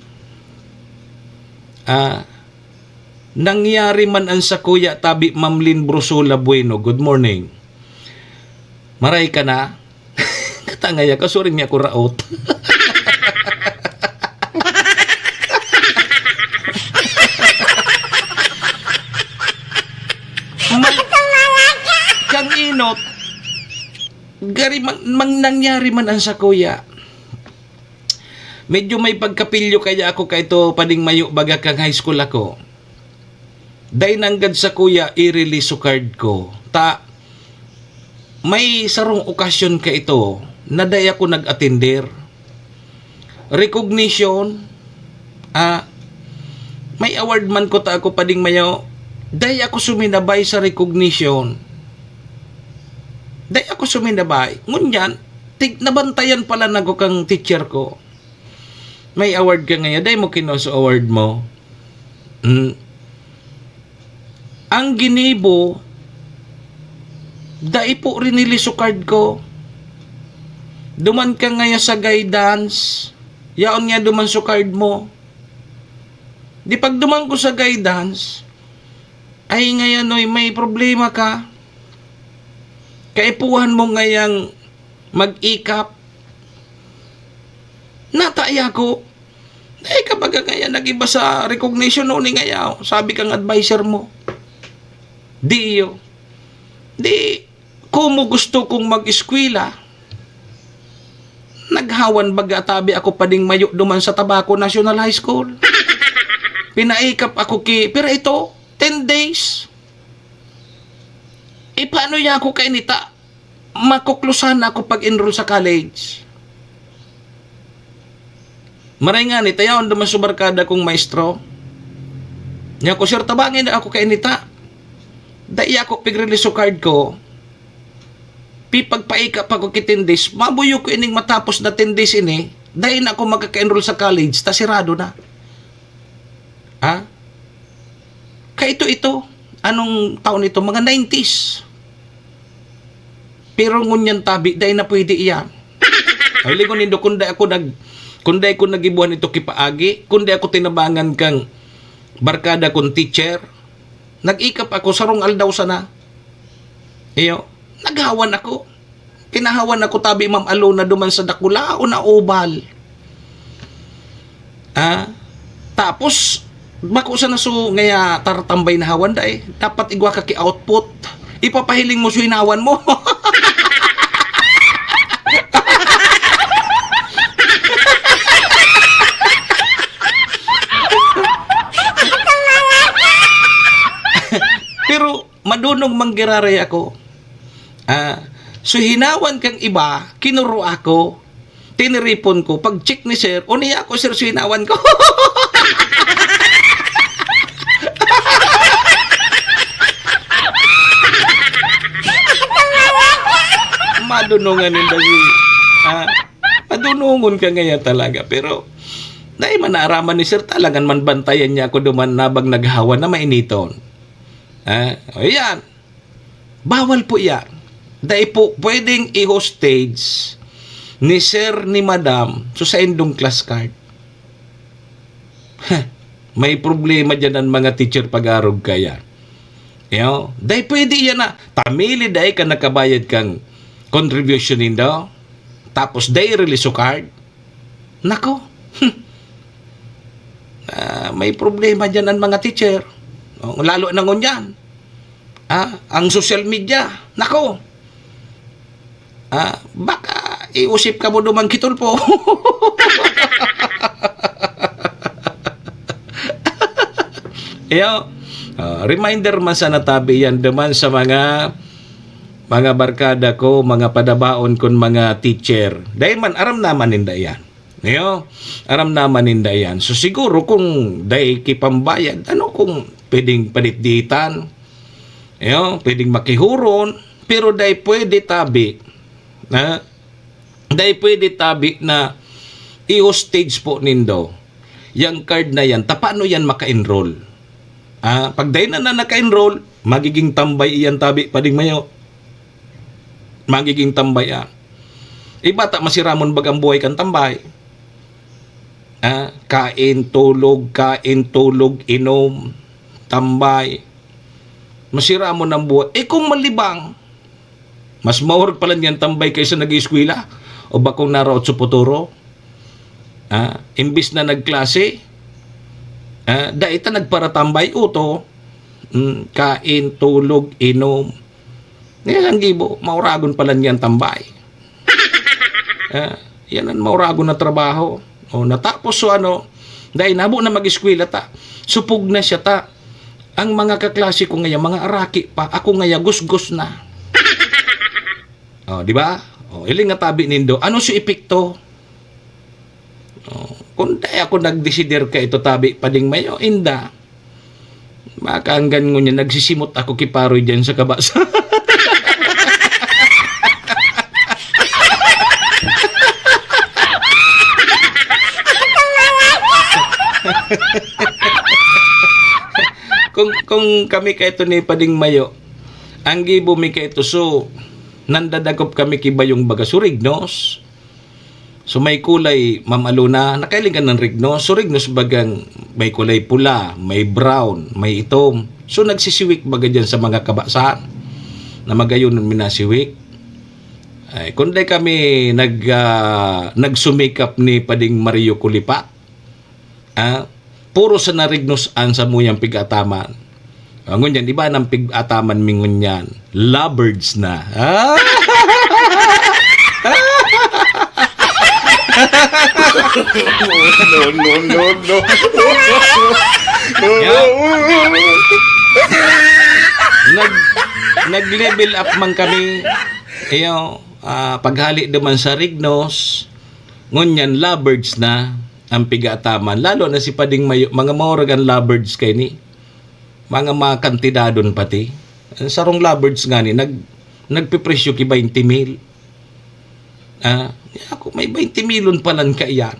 Ah, nangyari man ang sakuya, tabi, Ma'am Lynn Brusula Bueno. Good morning. Maray ka na? Katangaya ka, suring niya ko raot. Mag-, kang inot, gari mang, mang nangyari man ang sakuya. Medyo may pagkapilyo kaya ako kaito, pading mayo baga kang high school ako. Dai nanggad sakuya i-release so card ko. Ta, may sarong okasyon kaito na dai ako nag-atender. Recognition, ah, may award man kuta ako pading mayo, dai ako suminabay sa recognition. Dai ako suminabay. Ngunyan, tig-, nabantayan pala nako kang teacher ko. May award ka ngayon, dai mo kinua so award mo. Hmm. Ang ginibo, dai po rin nili so card ko. Duman ka ngayon sa guidance, yaon nga duman so card mo. Di pag duman ko sa guidance, ay ngayon, oy, may problema ka. Kaipuhan mo ngayang mag-ikap. Nataya ko. Dai ka baga ngayon nag-iba sa recognition o ni ngayaw, sabi kang adviser mo. Di iyo. Di, komo gusto kong mag-eskwela, naghawan baga tabi ako pading mayo duman sa Tabaco National High School. Pinaikap ako ki, pero ito, ten days. E, paano niya ako kainita? Makuklusan na ako pag-enroll sa college. Maray ngani, ta yaon duman so barkada kong maestro. Niya ko, "Sir, tabangi na ako kainita. Dai ako pig-release so card ko. Pipagpaika pa ko ki ten days. Mabuyo ko ining matapos na ten days ini. Dai na ako makaka-enroll sa college. Ta sirado na." Ha? Kaito ito. Anong taon ito? Mga nineties. Pero ngunyan tabi, dai na pwede iyan. Ay, ligon nindo, kung dai ako nag-, kung dai ko nagibuhan ito kipaagi, kung dai ako tinabangan kang barkada kong teacher, nag-ikap ako, sarong aldaw sana. Iyo, naghawan ako. Kinahawan ako tabi, Ma'am Alona, duman sa dakulaon na oval. Ah, tapos, bako sana so ngaya taratambay na hawan dai. Dapat igwa ka ki output. Ipapahiling mo so hinawan mo. Pero madunong manggiraray ako. Ah, so hinawan kang iba, kinuro ako. Tiniripon ko, pag-check ni sir, o niya ako, sir, so hinawan ko. Madunongan ninda si, ah, madunongon ka ngaya talaga. Pero, dai man naaraman ni sir, talagan man bantayan niya ako duman nabang naghawan na mainiton. Ah, o yan. Bawal po iyan. Dai po pwedeng i-hostage ni sir, ni madam, so saindong class card. Heh, may problema diyan an mga teacher pag-arog kaya. Yo, dai pwede iyan na, ta mili dai ka nakabayad kang contribution nindo, tapos dai release so card. Nako, hmm. Ah, may problema diyan an mga teacher. Oh, lalo na ngunyan. Ah, ang social media. Nako. Ah, baka iusip ka mo duman ki Tulfo. Iyo, ah, reminder man sana tabi yan duman sa mga, mga barkada ko, mga padabaon kon mga teacher. Dai man, aram naman ninda yan. Iyo, aram naman ninda yan. So, siguro kung dai ki pambayad, ano kung pwedeng paditditan? Iyo, pwedeng makihuron, pero dai pwede tabi na, dai pwede tabi na i-hostage po nindo yang card na yan. Ta paano yan maka-enroll? Ah, pag dai na, na naka-enroll, magiging tambay iyan tabi pading mayo. Magiging tambay, ah. Iba ta masiramon bagang buhay kan tambay. Ah, kain, tulog, kain, tulog, inom, tambay. Masiramon ang buhay. Eh, kung malibang, mas maurog pala niyan tambay kaysa nag-eskwela o bakong naraot sa futuro. Ah, imbis na nagklase, ah, dai ta nagparatambay, uto. Mm, kain, tulog, inom. Ngayon, ang gibo, mauragon pala niyan tambay. Ah, yan ang mauragon na trabaho. O, natapos so ano, dai nabo na mag-eskwela ta. Supog na siya ta. Ang mga kaklase ko ngaya, mga araki pa, ako ngaya, gusgos na. Oh, di ba? Oh, iling nga tabi nindo. Ano si epekto? Oh, kung di ako nagdesider ka ito tabi pading mayo, inda. Makaanggan ngunyan, nagsisimot ako ki Paroy diyan sa kabasa. Kung, kung kami kaito ni Pading Mayo, ang gibo mi kaito, so, nandadakop kami ki bayong baga surignos. So, may kulay, Ma'am Alona, nakailing ka ng rignos. So, rignos bagang may kulay pula, may brown, may itom. So, nagsisiwik baga dyan sa mga kabasahan na magayon minasiwik. Ay, kung di kami nag, ah, nagsumikap ni Pading Mario Kulipa, ah, puro sa narignos an samuyang pig-ataman. Ah, ngunyan, iba nang pig-ataman mi ngunyan. Lovebirds na. Ah! No, no, no, no. Yeah. Nag, nag-level up man kami. Iyo, ah, paghali naman sa rignos, ngunyan lovebirds na ang pig-ataman. Lalo na si Pading Mayo, mga maurag ang lovebirds kay ni. Mga, mga kantidadon pati. Ang sarong lovebirds nga ni, nag, nagpipresyo ki twenty mil. Ah, ako, may twenty milon palan kaiyan.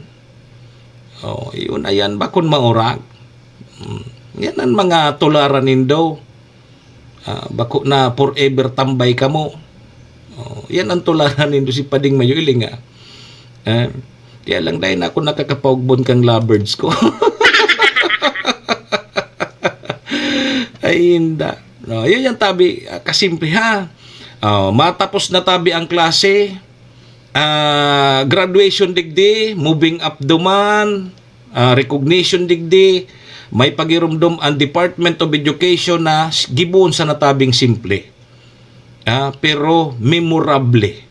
Oh, yun, ayan ba kung maurag? Hmm. Yan ang mga tularan nindo. Ah, bako na forever tambay kamo. Oh, yan ang tularan nindo si Pading Mayo, iling, ah. Eh, kaya lang dahil na ako nakakapaugbon kang lovebirds ko. Ay, inda. No, yun yung tabi, ah, kasimple ha. Oh, matapos na tabi ang klase, ah, graduation digdi, moving up duman, ah, recognition digdi, may pagirumdom ang Department of Education na s-, gibohon sa natabing simple. Ah, pero memorable.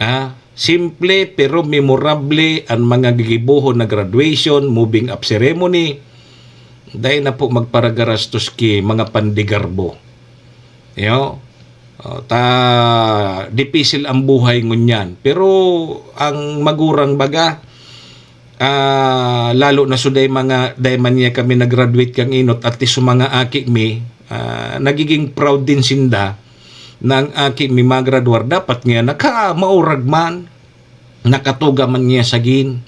Ah, simple pero memorable ang mga gigibohon na graduation, moving up ceremony. Dai na po magparagarastos ki mga pandigarbo. Yo. Oh, ta dipisil ang buhay ngunyan. Pero ang magurang baga, ah, lalo na so dai mga, dai man niya kami nag-graduate kang inot, at least so mga aki mi, ah, nagiging proud din sinda na ang aki mi magradwar. Dapat nga naka-, maurag man, nakatuga man niya sagin.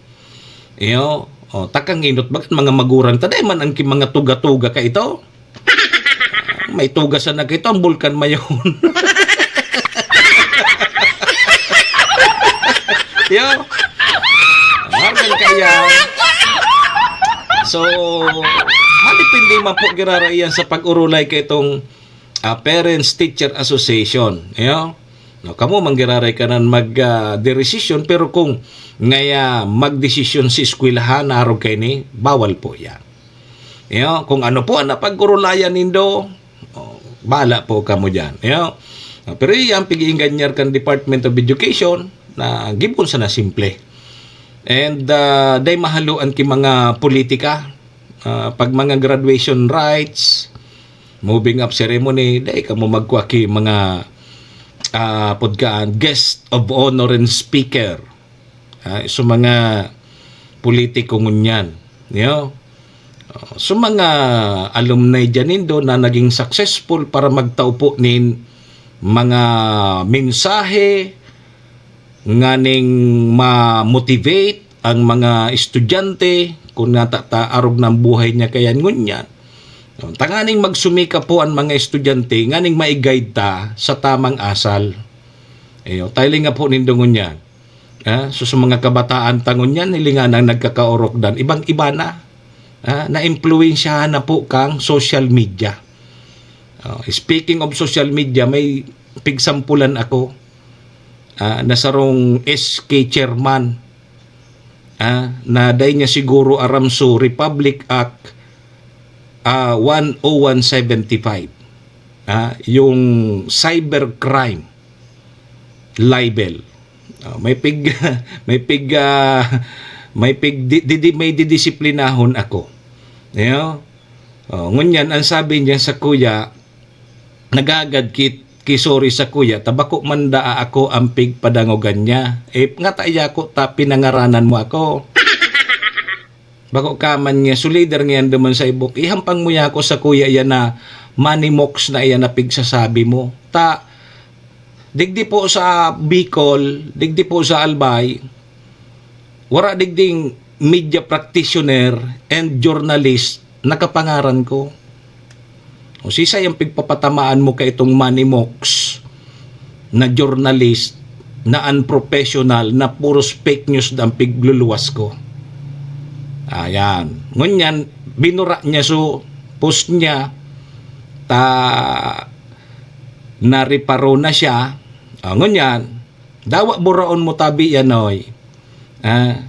Iyo, oh, takang inot, bakit mga magurang ta, dai man ang ki-, mga tuga-tuga ka ito? May tugasan na kita, ang bulkan mayon. Yo. Margan kaya. So, halipin di man po giraraiyan sa pag-urulay kay itong, ah, Parents Teacher Association. Yo. No, kamo manggiraray ka nan mag, ah, deresisyon, pero kung ngaya magdesisyon si eskwelahan na arog kay ni, bawal po yan. Iyo, kung ano po ang napag-urulayan nindo, oh, bahala po kamo diyan. Iyo. Ah, pero iyang pag-iinganyar kan Department of Education na gibon sana simple. And, ah, dai mahaluan ki mga politika, ah, pag mga graduation rites, moving up ceremony, dai kamo magkua ki mga, ah, pud kaan, guest of honor and speaker. Ah, so mga politiko ngunyan, yo. Ah, so mga alumni dyan nindo na naging successful para magtao po nin mga mensahe nganing ma-motivate ang mga estudyante, kun nga ta, ta arog na ang buhay niya kayan ngunyan. Tanganing magsumika po ang mga estudyante nganing mai-guide ta sa tamang asal. Iyo, tiling nga po nindo ngunyan. Ah, so, sa mga kabataan ta ngunyan, hilingan ang nagkakaorok dan, ibang-iba na. Ah, naimpluwensyahan na po kang social media. Oh, speaking of social media, may pigsampulan ako, ah, na sarong S K chairman, ah, na dai niya siguro aram so Republic Act, ah, one oh one seventy-five. Ah, yung cybercrime libel. Oh, may pig-, may pig-, ah, may pig-, di, di, di, may didisiplinahon ako. Iyo. Oh, ngunyan, ang sabi niya sa kuya, naghagad kit, ki-sorry sakuya ta bako man daa ako an pigpadangogan niya. Eh, ngata yako ta pinangaranan mo ako. Bako ka man nga, so leader ngayan duman sa ibok, ihampang mo yako sakuya iyan na money mox na iyan na pigsasabi mo. Ta, digdi po sa Bicol, digdi po sa Albay, wara digding media practitioner and journalist na kapangaran ko. O sisay ang pigpapatamaan mo ka itong money mox na journalist na unprofessional, na puros fake news ang pigluluwas ko? Ayan. Ngunyan, binura niya so post niya, ta nareparo na siya. Ah, ngunyan, dawa buraon mo tabi yan, oy. Ah,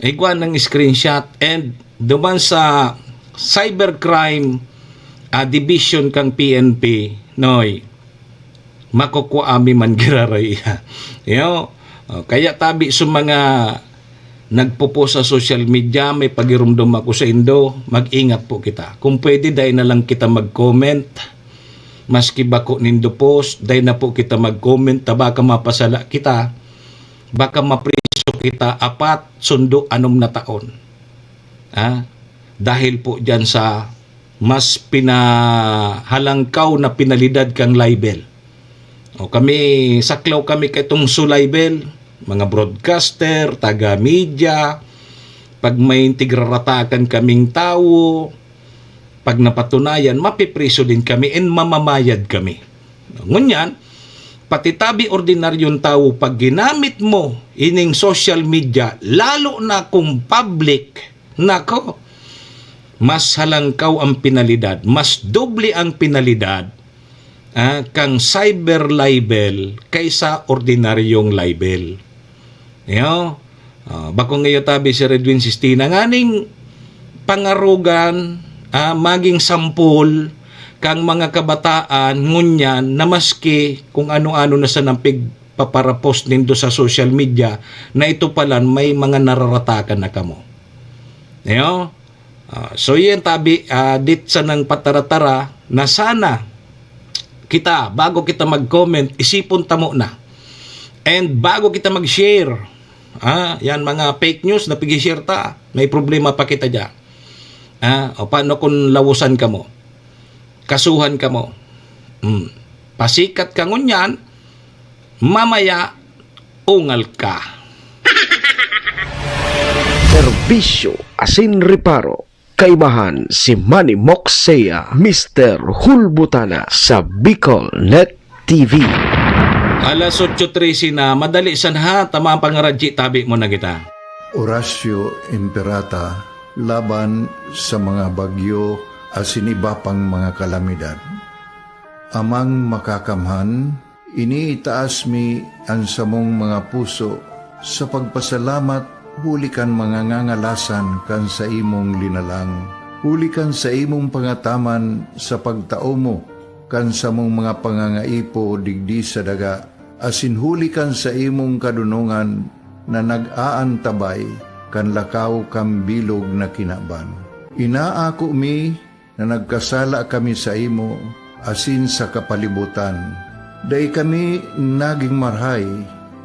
igwa ng screenshot and duman sa cybercrime, ah, division kang P N P, noy, makukua mi man giraray iya. Yo, oh, kaya tabi sa mga nagpo-post sa social media, may pagirumdom ako sa indo, mag-ingat po kita. Kung pwede, dai na lang kita mag-comment. Maski bako nindo post, dai na po kita mag-comment, ta baka mapasala kita, baka mapriso kita apat, sundo, anom na taon. Ha? Dahil po diyan sa mas pinahalangkaw na penalidad kang libel. O kami, saklaw kami kaitong so libel, mga broadcaster, taga-media, pag may tigraratakan kaming tawo, pag napatunayan, mapipriso din kami and mamamayad kami. Ngunyan, pati tabi ordinaryong tawo, pag ginamit mo ining social media, lalo na kung public, nako, mas halangkaw ang penalidad, mas doble ang penalidad, ah, kang cyber libel kaysa ordinaryong libel. Yo, ah, bako ngayo tabi si Redwin Sistina, nganing pangarogan, ah, maging sampol kang mga kabataan ngunyan na maski kung ano-ano na sa nampig paparapos nindo sa social media na ito palan may mga nararatakan na kamo. Yo? Ah, so yan tabi, ah, dit sa nang pataratara na sana kita, bago kita mag-comment, isipon tamo na. And bago kita mag-share, ah, yan mga fake news na pag-share ta, may problema pa kita dyan. Ah, o paano kung lawusan kamo? Kasuhan kamo. Hmm. Pasikat ka ngunyan, mamaya, ungal ka. Serbisyo asin reparo. Kaibahan si Manny Moxea, Mister Hulbutana sa BicolNet T V. Alas otso trese na, madali sana, tama ang pangaradji, tabi mo na kita. Orasyo Imperata laban sa mga bagyo asin iba pang mga kalamidad. Amang Makakamhan, iniitaas mi an samong mga puso sa pagpasalamat huli kan mga ngangalasan kan saimong linalang, huli kan saimong pangataman sa pagtao mo kan samong mga pangangaipo digdi sa daga, asin huli kan saimong kadonongan na nag-aantabay kan lakaw kan bilog na kinaban. Inaako mi na nagkasala kami saimo asin sa kapalibotan. Dai kami nagin marahay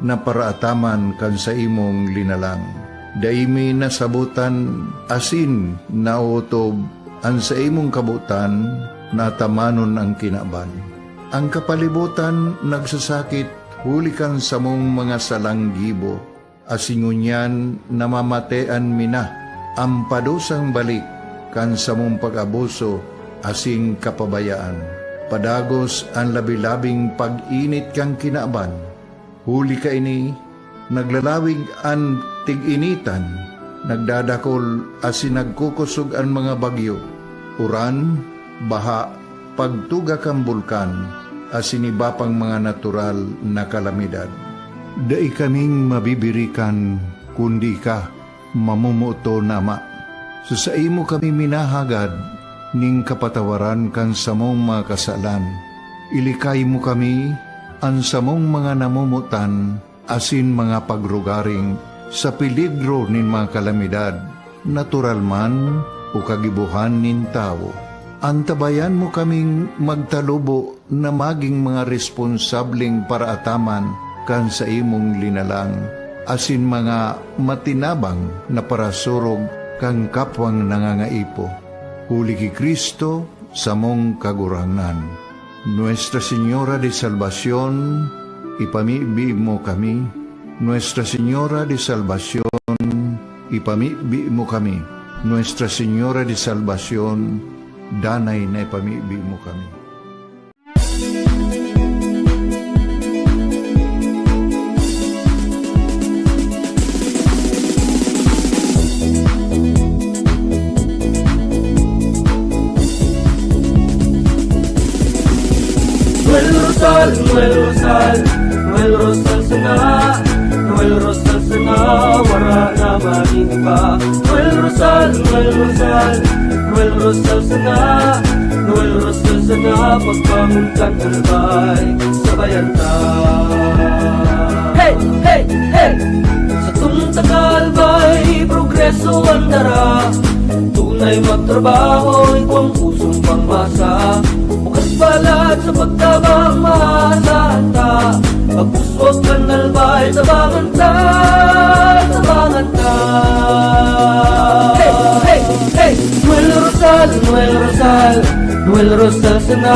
na paraataman kan saimong linalang. Dai mi nasabotan asin naotob an saimong kabotan na atamanon an kinaban. An kapalibotan nagsasakit huli kan samong mga salang gibo, asin ngunyan namamatean mi na an padusang balik kan samong pag-abuso asin kapabayaan. Padagos an labi-labing pag-init kan kinaban. Huli kaini, naglalawig an tig-initan, nagdadakol asin nagkukosog an mga bagyo, uran, baha, pagtuga kan bulkan, asin iba pang mga natural na kalamidad. Dai kaming mabibirikan kundi ika, mamomoton na Ama. Sa saimo kami minahagad nin kapatawaran kan samong mga kasalan. Ilikay mo kami, an samong mga namomotan, asin mga pagrugaring sa peligro nin mga kalamidad, natural man o kagibohan nin tawo. Antabayan mo kaming magtalubo na magin mga responsableng paraataman kan saimong linalang, asin mga matinabang na parasurog kan kapwang nangangaipo. Huli ki Cristo, samong Kagurangnan. Nuestra Señora de Salvacion, ipamibi mo kami. Nuestra Señora de Salvacion, ipamibi mo kami. Nuestra Señora de Salvacion, danay na ipamibi mo kami. Noel Rosal, Noel Rosal, Noel Rosal sana, Noel Rosal sana, wara na magin iba. Noel Rosal, Noel Rosal, Noel Rosal sana, Noel Rosal sana, pagbangon kan Albay, sabayan ta. Hey, hey, hey! Sa tunta ka Albay, progreso ang dara. Tunay magtrabaho, igwang pusong pangmasa. Bukas palad sa pagtabang, maasahan ta. Pagpuswag kan Albay, tabangan ta, tabangan ta. Hey, hey, hey! Noel Rosal, Noel Rosal, Noel Rosal sana,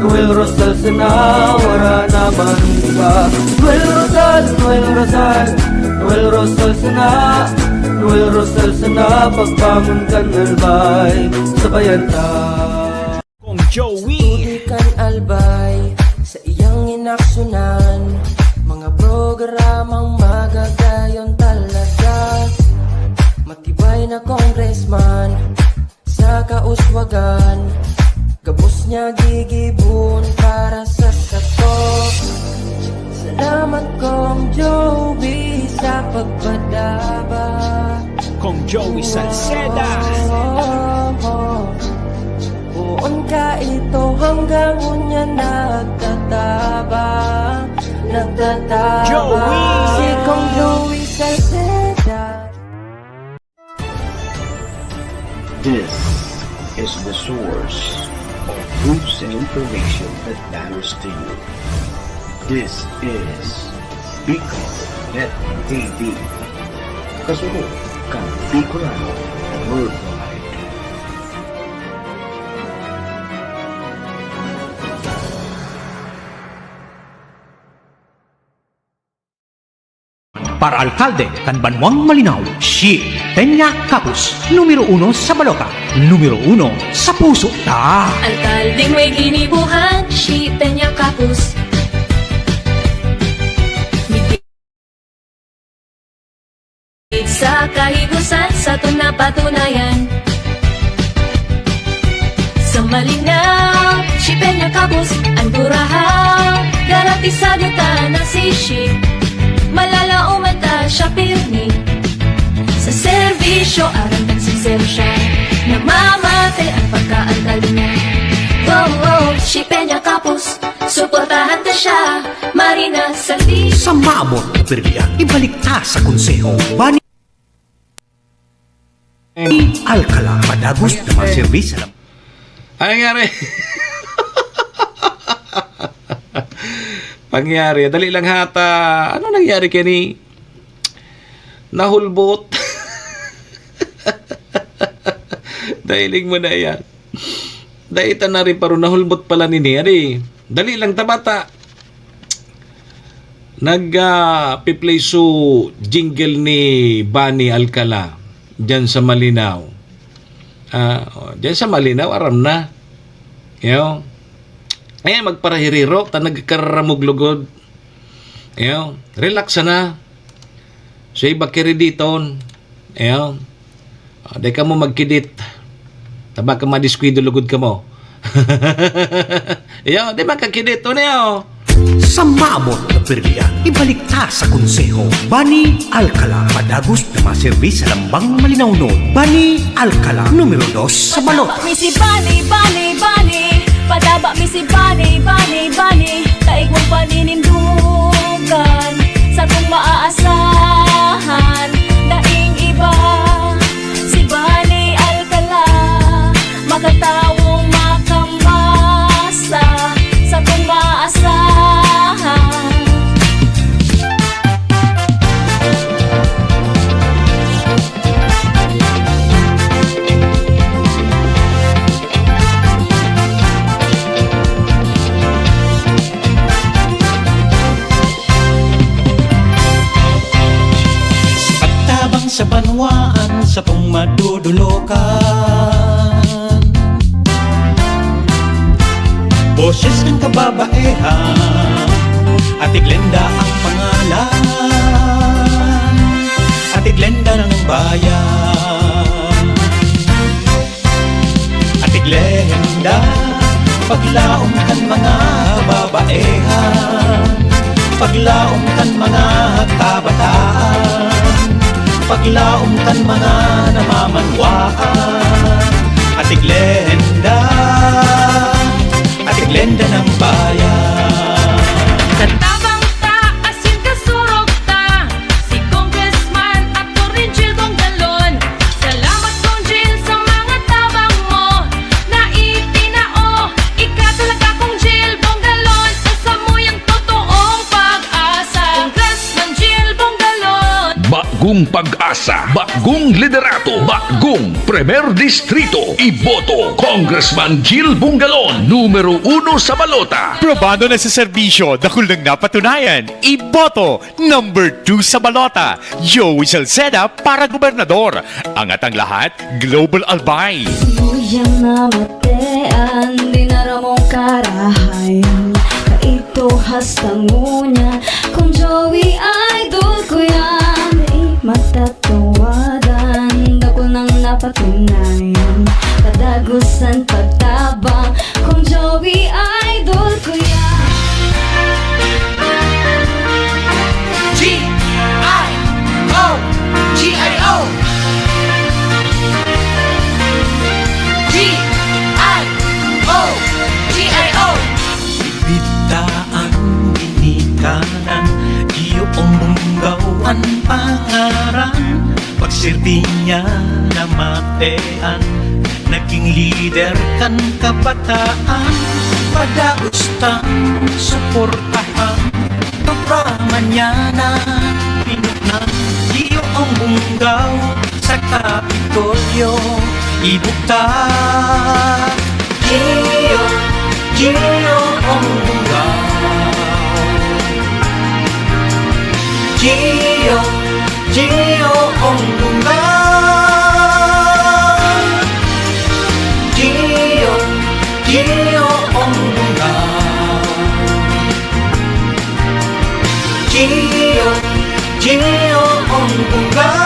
Noel Rosal sana, wara na magin iba. Noel Rosal, Noel Rosal, Noel Rosal sana, Noel Rosal sana, pagbangon kan Albay, sabayan ta. Kong Joey. Tubig kan Albay sa iyang inaksyonan, mga programang magagayon talaga. Matibay na congressman sa kauswagan, gabos niya gigibon para sa sato. Salamat, Kong Joey, sa pagpadaba. Kong Joey Salceda. Poon ka ito hanggang unya nagtatabang, nagtatabang. Joey. Si Kong Joey Salceda. This is the source of news and information that matters to you. This is Bicol Net T V. Kasunod kan Bicolano Worldwide. Para alkalde kan Banwang Malinao, si Peña Capus, numero uno sa balota, numero uno sa puso ta. Alkaldeng may ginibohan, si Peña Capus. Sa kahigosan, satong napatunayan. Sa Malinao, si Peña Capus, an kurahaw, garantisado ta na si Shi. Malalaoman ta siya pirmi. Sa serbisyo, aram kan sincero siya. Namamate an pagkaalkalde niya. Go, go, si Peña Capus, suportahan ta siya. Marina Santi. Sa maabot na pirmihan, ibalik ta sa konseho. Bani Alcala, padagos na mga serbisyo. Ano nangyari? Pangyari, dali lang hata. Ano nangyari kani? Nahulbot. Dahiling mo na yan. Dai ta na rin paro nahulbot pala nini. Adi, dali lang ta bata. Nag, ah, pi-play so jingle ni Bani Alcala diyan sa Malinao. Ah, oh, diyan sa Malinao, aram na. Yo. Ayan, magparahirirok, ta nagkararamog lugod. Yo, relax sana. So, iba kiriditon. Ayan. Ah, di kamo magkidit. Taba ka madiskuido lugod kamo. Iyo, di magkakidit. Ano niyo? Sa maabot na pirmihan, ibalik ta sa konseho. Bani Alcala, padagos na maserbi sa lambang malinawnon. Bani Alcala, numero dos sa balota. Mi si Bani, Bani, Bani. Padaba mi si Bani, Bani, Bani. Kaigwang paninindugan. Satong maaasahan, daing iba. Si Bani Alcala, makatawo Sa banwaan satong madudulokan. Boses kan kababaehan, Ate Glenda ang pangalan. Ate Glenda ng bayan. Ate Glenda, paglaom kan mga kababaehan, paglaom kan mga kabataan, paglaom kan mga namamanwaan. Ate Glenda, Ate Glenda ng bayan. Sa tabang ta, asin kasurog ta, si Congressman Attorney Jil Bongalon. Salamat, Cong Jil, sa mga tabang mo na itinao. Ika talaga, Cong Jil Bongalon, ang samuyang totoong pag-asa. Congressman Jil Bongalon. Bagong pag-asa, bagong liderato, bagong Primer Distrito. Iboto, Congressman Jil Bongalon, numero uno sa balota. Probado na sa serbisyo, dakul nang napatunayan. Iboto, number two sa balota, Joey Salceda para gobernador. Angat ang lahat, Global Albay. Suyang namatean, di na ramong karahayan. Kaito hasta ngunyan, Cong Joey, idol ko yan. Di matatawadan, dakul nang napatunayan. Kadagusan pagtabang, Cong Joey, idol ko yan. G I O, G I O. G I O, G I O. Bibitaang ginikanan, iyo ang bunggaw an pangaran. Pagsirti niya namatean, naging lider kan kabataan. Padaos tang suportahan, programa niya na pinutnan. Iyo ang bunggaw sa Kapitolyo, ibugtak. Gio, Gio ang bunggaw. Gio, Gio ang bunggaw. Gio, Gio ang bunggaw. Gio, Gio ang bunggaw.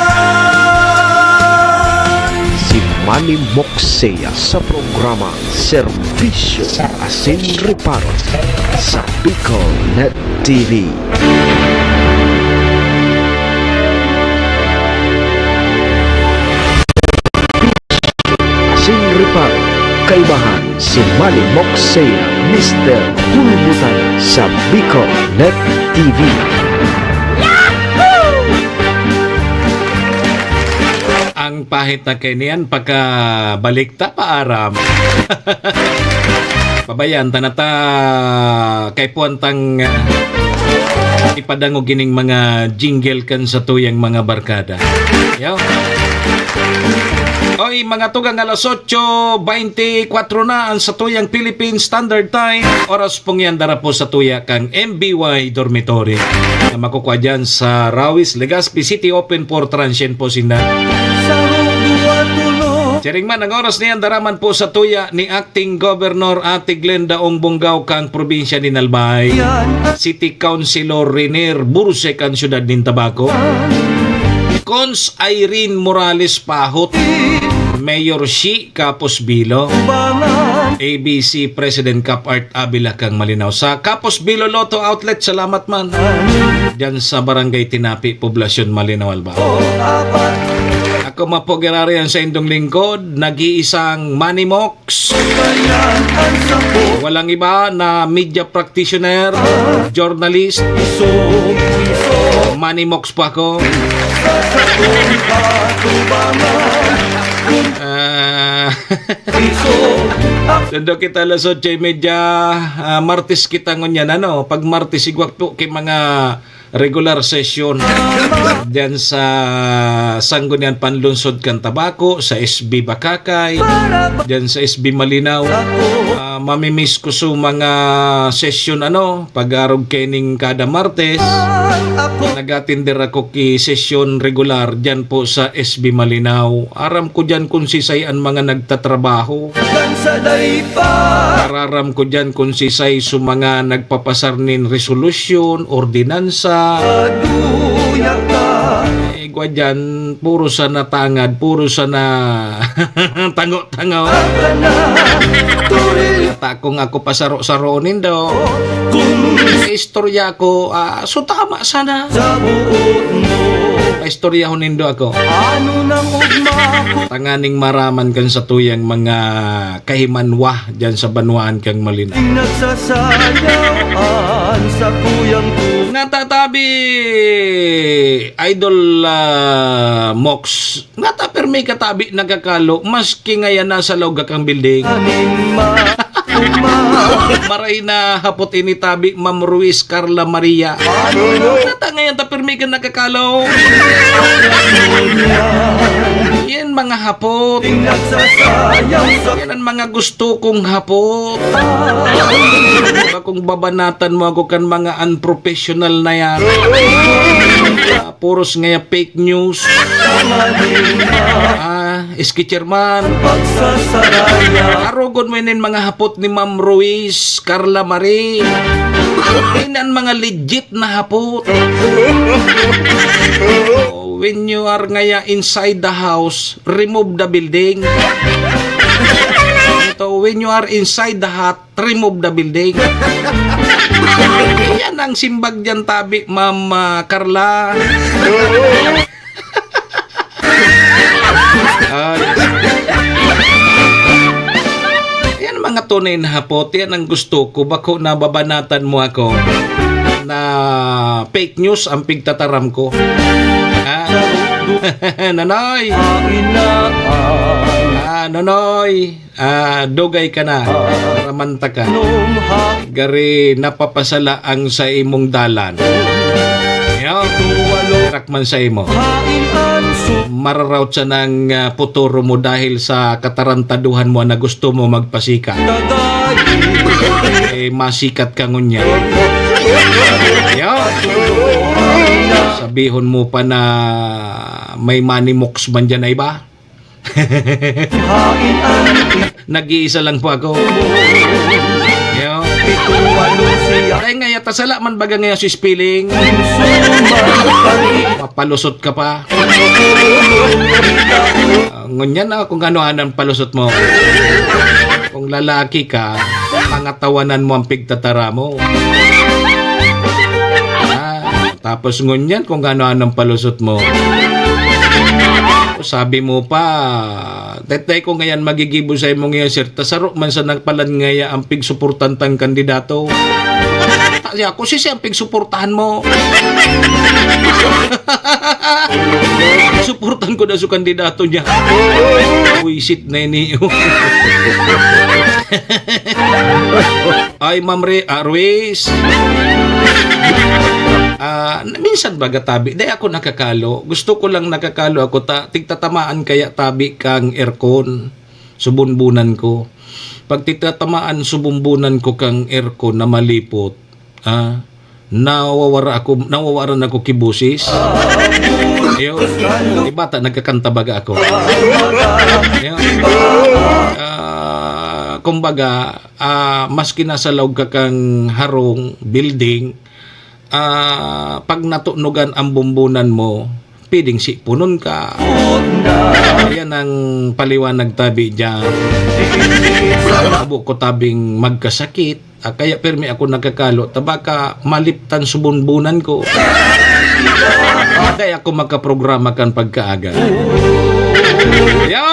Si Manny Moxea sa programa Serbisyo asin Reparo sa Bicol Net T V. Asin Reparo, kaibahan si Manny Moxea, Mister Kulbutan sa Bicol Net T V. Ang pahit na kainian, pagkabalik ta, paaram. Pabayaan ta na ta, kaipuhan tang, ah, ipadangog ining mga jingle kan satuyang mga barkada. Yo. Oy, mga tugang, alas otso beintikwatro na ang satuyang Philippine Standard Time. Oras pong yan, dara po satuya kang M B Y Dormitory na makukua dyan sa Rawis, Legazpi City. Open for transient po sinda. Siring man, ang oras niyan, dara man po satuya ni Acting Governor Ate Glenda Ong Bongao kang probinsya nin Albay, City Councilor Renier Bursek ang siyudad nin Tabaco, Cons Irene Morales Pahot, Mayor Shi Kapos Bilo, A B C President Cap Art Avila kang Malinao. Sa Kapos Bilo Lotto Outlet, salamat man. Diyan sa Barangay Tinapi, Poblacion, Malinao, Albay. Ako man po, giraray an saindong lingkod, nag-iisang Manny Mox. Walang iba na media practitioner, journalist. Manny Mox po ako. Ah, Tando kita alas otso y media, ah, Martes kita ngunyan, ano? Pag Martes, igwa po kay mga regular session diyan sa Sangguniang Panlunsod kan Tabaco, sa S B Bacacay, diyan sa S B Malinao. Ah, mamimiss ko so mga session, ano, pag-arog kaining kada Martes. Nag-atender ako ki sesyon regular diyan po sa S B Malinao. Aram ko diyan kung sisay an mga nagtatrabaho. Araram ko diyan kung sisay so mga nagpapasar nin resolusyon, ordinansa. Eh, igwa diyan, puro sana tangad, puro sana tango-tango. Ata kung ako pasaro-saroon nindo, istorya ko, ah, so tama sana. Paistoryahon nindo ako. Ano nang ugma ko? Tanganing maraman kan satuyang mga kahimanwa diyan sa banwaan kang Malinao. Nagsasayaw an sakuyang tu- Natatabi, Idol, ah, Mox. Ngata pirmi ka tabi nagkakalo, maski ngayan nasa laog ka kang building. Aning ma-, uma. Maray na hapot ini tabi, Ma'am Ruiz Carla Maria. Ngata ngayan ta pirmi ka nagkakalo. Yan mga hapot. Nagsasayang sa Yan ang mga gusto kong hapot. Diba kung babanatan mo ako kan mga unprofessional na yan? Ah, puros ngaya fake news. Ah, Sketcherman. Arogon mo inin mga hapot ni Ma'am Ruiz, Carla Marie. Yan ang mga legit na hapot. Oh, when you are ngaya inside the house, remove the building. Ito, when you are inside the hut, remove the building. Yan ang simbag diyan tabi, Ma'am, ah, Carla. Ah, yan mga tunay na hapot. Yan ang gusto ko. Bako na babanatan mo ako na fake news ang pigtataram ko. Ha? Nonoy! Ah, Nonoy! Ah, dugay ka na. Ramanta ka. Gari napapasala ang sa imong dalan. Yo, rakman sa imo. Mararaot sa nang, ah, puturo mo dahil sa katarantaduhan mo na gusto mo magpasikat. Eh, masikat ka ngunyan. Yo. Sabihon mo pa na may manimoks man dyan, ay ba? Nag-iisa lang po ako. Yo. Ay, ngaya, tasala man baga ngaya si spelling. Mapalusot ka pa. Ah, ngunyan na kung ano-ano ang palusot mo. Kung lalaki ka, pangatawanan mo ang pigtatara mo. Ah, tapos ngunyan kung ano-ano ang palusot mo. Sabi mo pa, "Tetay ko ngayan magigibo sa imo ngayon, sir. Ta saro man sa nagpalan ngaya ang pigsuportan tang kandidato." Siya, kung sisi ang pigsuportahan mo. Suportahan ko na sa kandidato niya. Buwisit na ini. Ay, Ma'am Re-, ah, Ruiz. Ah, minsan baga tabi, di ako nakakalo. Gusto ko lang nakakalo ako ta, tigtatamaan kaya tabi kang aircon. Subunbunan ko. Pag tigtatamaan, subunbunan ko kang aircon na malipot. Ah, nawawara ako, nawawaran ako ki boses. Iyo, di bata, nagkakanta baga ako. Iyo. Ah, kumbaga, ah, maski nasa laog ka kang harong, building, ah, pag natunugan ang bumbunan mo, pwedeng sipunon ka. Yan ang paliwanag tabi dyan. Habo ko tabing magkasakit. Ah, kaya pirmi ako nagkakalo, ta baka maliptan subunbunan ko. Kaya ako magkaprograma kan pagkaaga. Yo!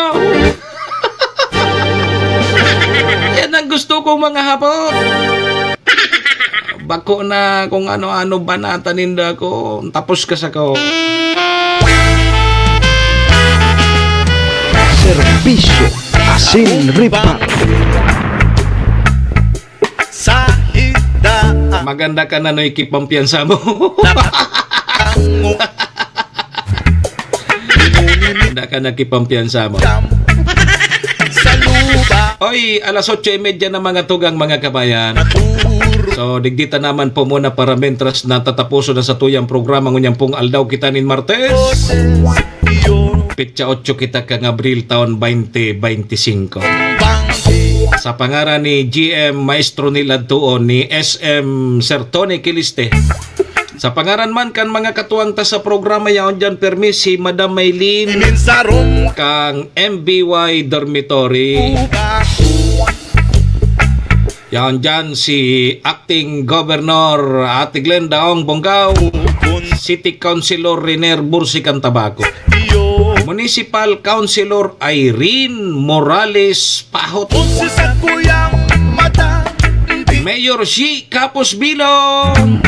Yan ang gusto kong mga hapot. Bako na kung ano-ano banata ninda ko. Tapos ka sa ko. Serbisyo asin reparo. Sa hita. Maganda ka na, Noy, kipampiyansa mo. Dapat Wala ka nakipampiyansa mo. Sa luba. Oy, alas otso y media na, mga tugang, mga kabayan. So, digdi ta naman po muna para mentras na tataposo na sa tuyang programa ngunyan pong aldaw kita nin Martes. Petsa otso kita kan Abril, taon twenty twenty-five. Sa pangaran ni G M Maestro Nil Adtuon, ni S M Sir Tony Kiliste, sa pangaran man kan mga katuwang ta sa programa, yaon dyan permi si Madam Maylene Ininsarong kang M B Y Dormitory. Uba. Yaon dyan si Acting Governor Ate Glenda Ong Bonggao, City Councilor Riner Bursi Cantabaco, Municipal Councilor Irene Morales Pahot, Kung si sakuyang mata, Mayor Shi Kapos Bilong,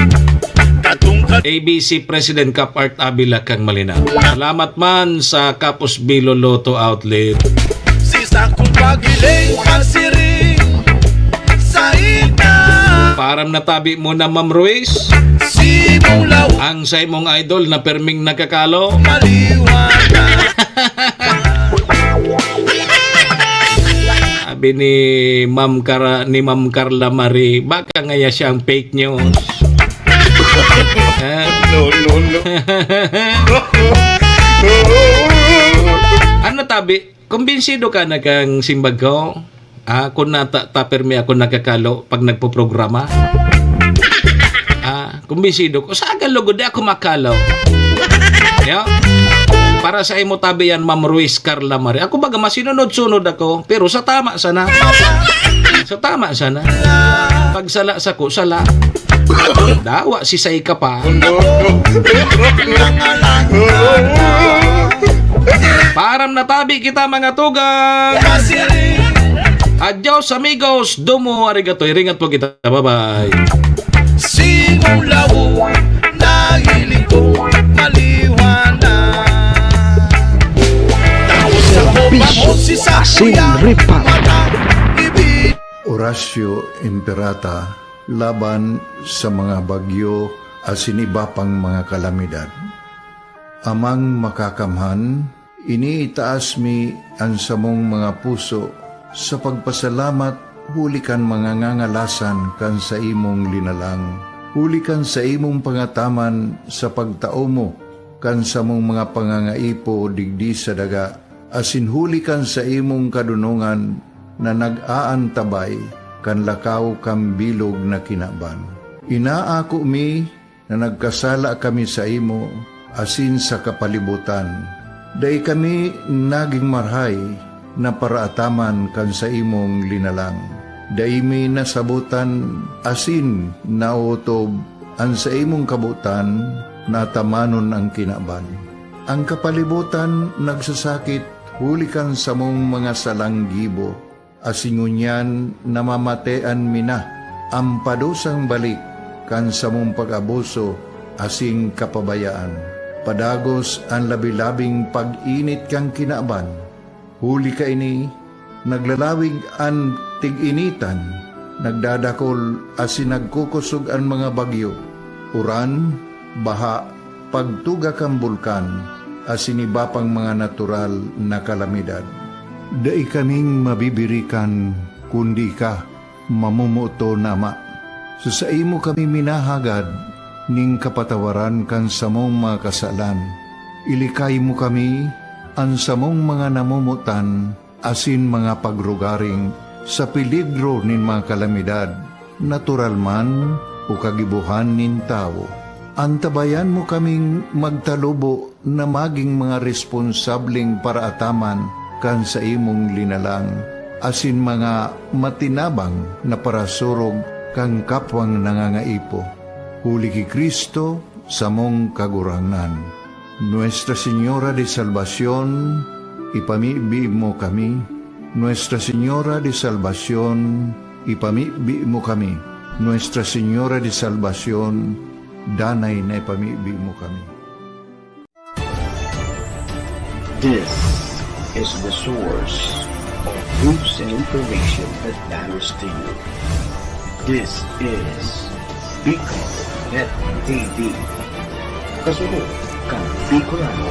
A B C President Cap Art Avila kang Malinaw. Salamat man sa Kapos Bilo Lotto Outlet. Si sakong pagiling pasiring sa ika. Param na tabi mo na, Ma'am Ruiz. Simulaw. Ang sa imong idol na perming nakakalo. Maliwanag. Sabi ni Ma'am Cara-, ni Ma'am Carla Marie, baka ngaya siyang fake news. Ha? No, no, no. Ano tabi? Kumbinsido ka na kang simbag ko? Ah, kung nata-, taper mi ako nagkakalo pag nagpoprograma? Ah, kumbinsido ko. Sa Tagalog, di ako makalo. Yo? Para sa imo tabi yan, Ma'am Ruiz Carla Marie. Ako baga, masinunod-sunod ako, pero sa tama sana. Sa tama sana. Pagsala sako, sala. Dawa, sisay ka pa. Param na tabi kita, mga tugang. Adios, amigos. Domo arigato. Iringat po kita. Bye-bye. Simulaw, nahiling ko maliwanag. Tapos ako Serbisyo bangon si asin sakuyang ripa. Mata, ibig- Oratio Imperata laban sa mga bagyo asin iba pang mga kalamidad. Amang Makakamhan, iniitaas mi an samong mga puso sa pagpasalamat huli kan mga ngangalasan kan saimong linalang, huli kan saimong pangataman sa pagtao mo kan samong mga pangangaipo digdi sa daga, asin huli kan saimong kadonongan na nag-aantabay kan lakaw kan bilog na kinaban. Inaako mi na nagkasala kami saimo asin sa kapalibotan. Dai kami nagin marahay na paraataman kan saimong linalang. Dai mi nasabotan asin naotob an saimong kabotan na atamanon an kinaban. An kapalibotan nagsasakit huli kan samong mga salang gibo, asin ngunyan namamatean mi na an padusang balik kan samong pag-abuso asin kapabayaan. Padagos an labi-labing pag-init kan kinaban. Huli kaini, naglalawig an tig-initan, nagdadakol asin nagkukosog an mga bagyo, uran, baha, pagtuga kan bulkan, asin iba pang mga natural na kalamidad. Dai kaming mabibirikan, kundi ika, mamomoton na Ama. Sa saimo kami minahagad nin kapatawaran kan samong mga kasalan. Ilikay mo kami, an samong mga namomotan, asin mga pagrugaring sa peligro nin mga kalamidad, natural man o kagibohan nin tawo. Antabayan mo kaming magtalubo na magin mga responsableng paraataman kan saimong linalang, asin mga matinabang na parasurog kan kapwang nangangaipo. Huli ki Cristo, samong Kagurangnan. Nuestra Señora de Salvacion, ipamibi mo kami. Nuestra Señora de Salvacion, ipamibi mo kami. Nuestra Señora de Salvacion, danay na ipamibi mo kami. This is the source of news and information that matters to you. This is Bicol Net T V. Kasunod kan Bicolano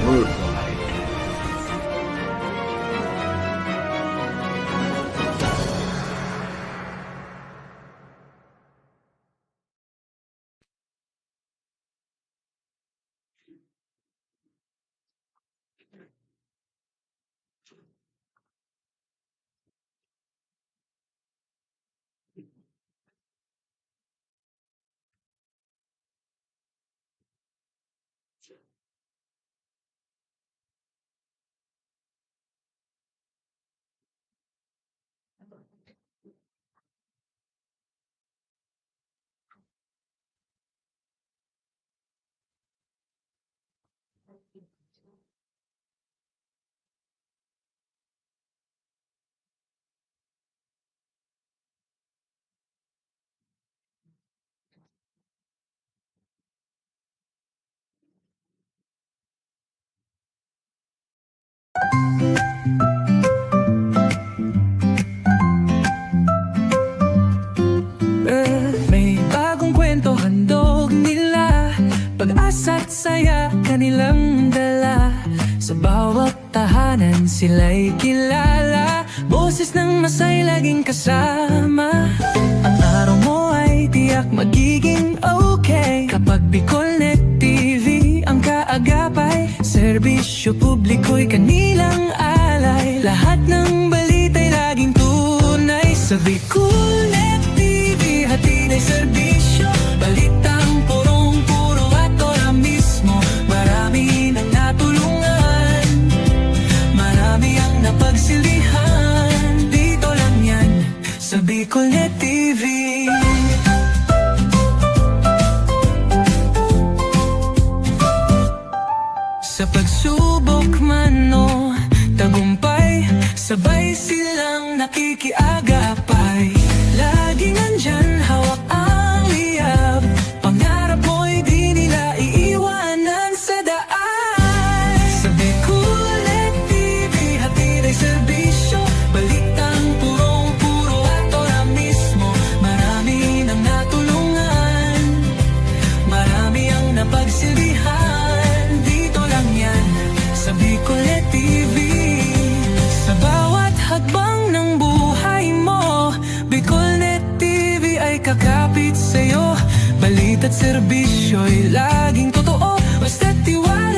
Worldwide. Eh, may bagong kwento handog nila, pag-asa't saya kanilang dala. Sa bawat tahanan sila'y kilala, boses ng masay laging kasama. Ang araw mo ay tiyak magiging okay kapag Bicolnet T V ang kaagapay. Serbisyo publiko'y kanilang alay, lahat ng balita'y laging tunay. Sa Bicolnet T V, hatid ay serbisyo, balitang purong-puro at ora mismo. Marami nang natulungan, marami ang napagsilbihan. Dito lang yan, sa Bicolnet T V. Sa pagsubok man o tagumpay, sabay silang nakikiagapay. Laging nandyan, hawak ang liyab, pangarap mo'y di nila iiwanan sa daan. Sa Bicolnet T V, hatid ay serbisyo, balitang purong-puro at ora mismo. Marami nang natulungan, marami ang napagsilbihan. Dito lang yan, sa Bicolnet T V. Sa bawat hakbang ng buhay mo, Bicolnet T V ay kakapit sa'yo. Balita't serbisyo'y laging totoo, basta't tiwala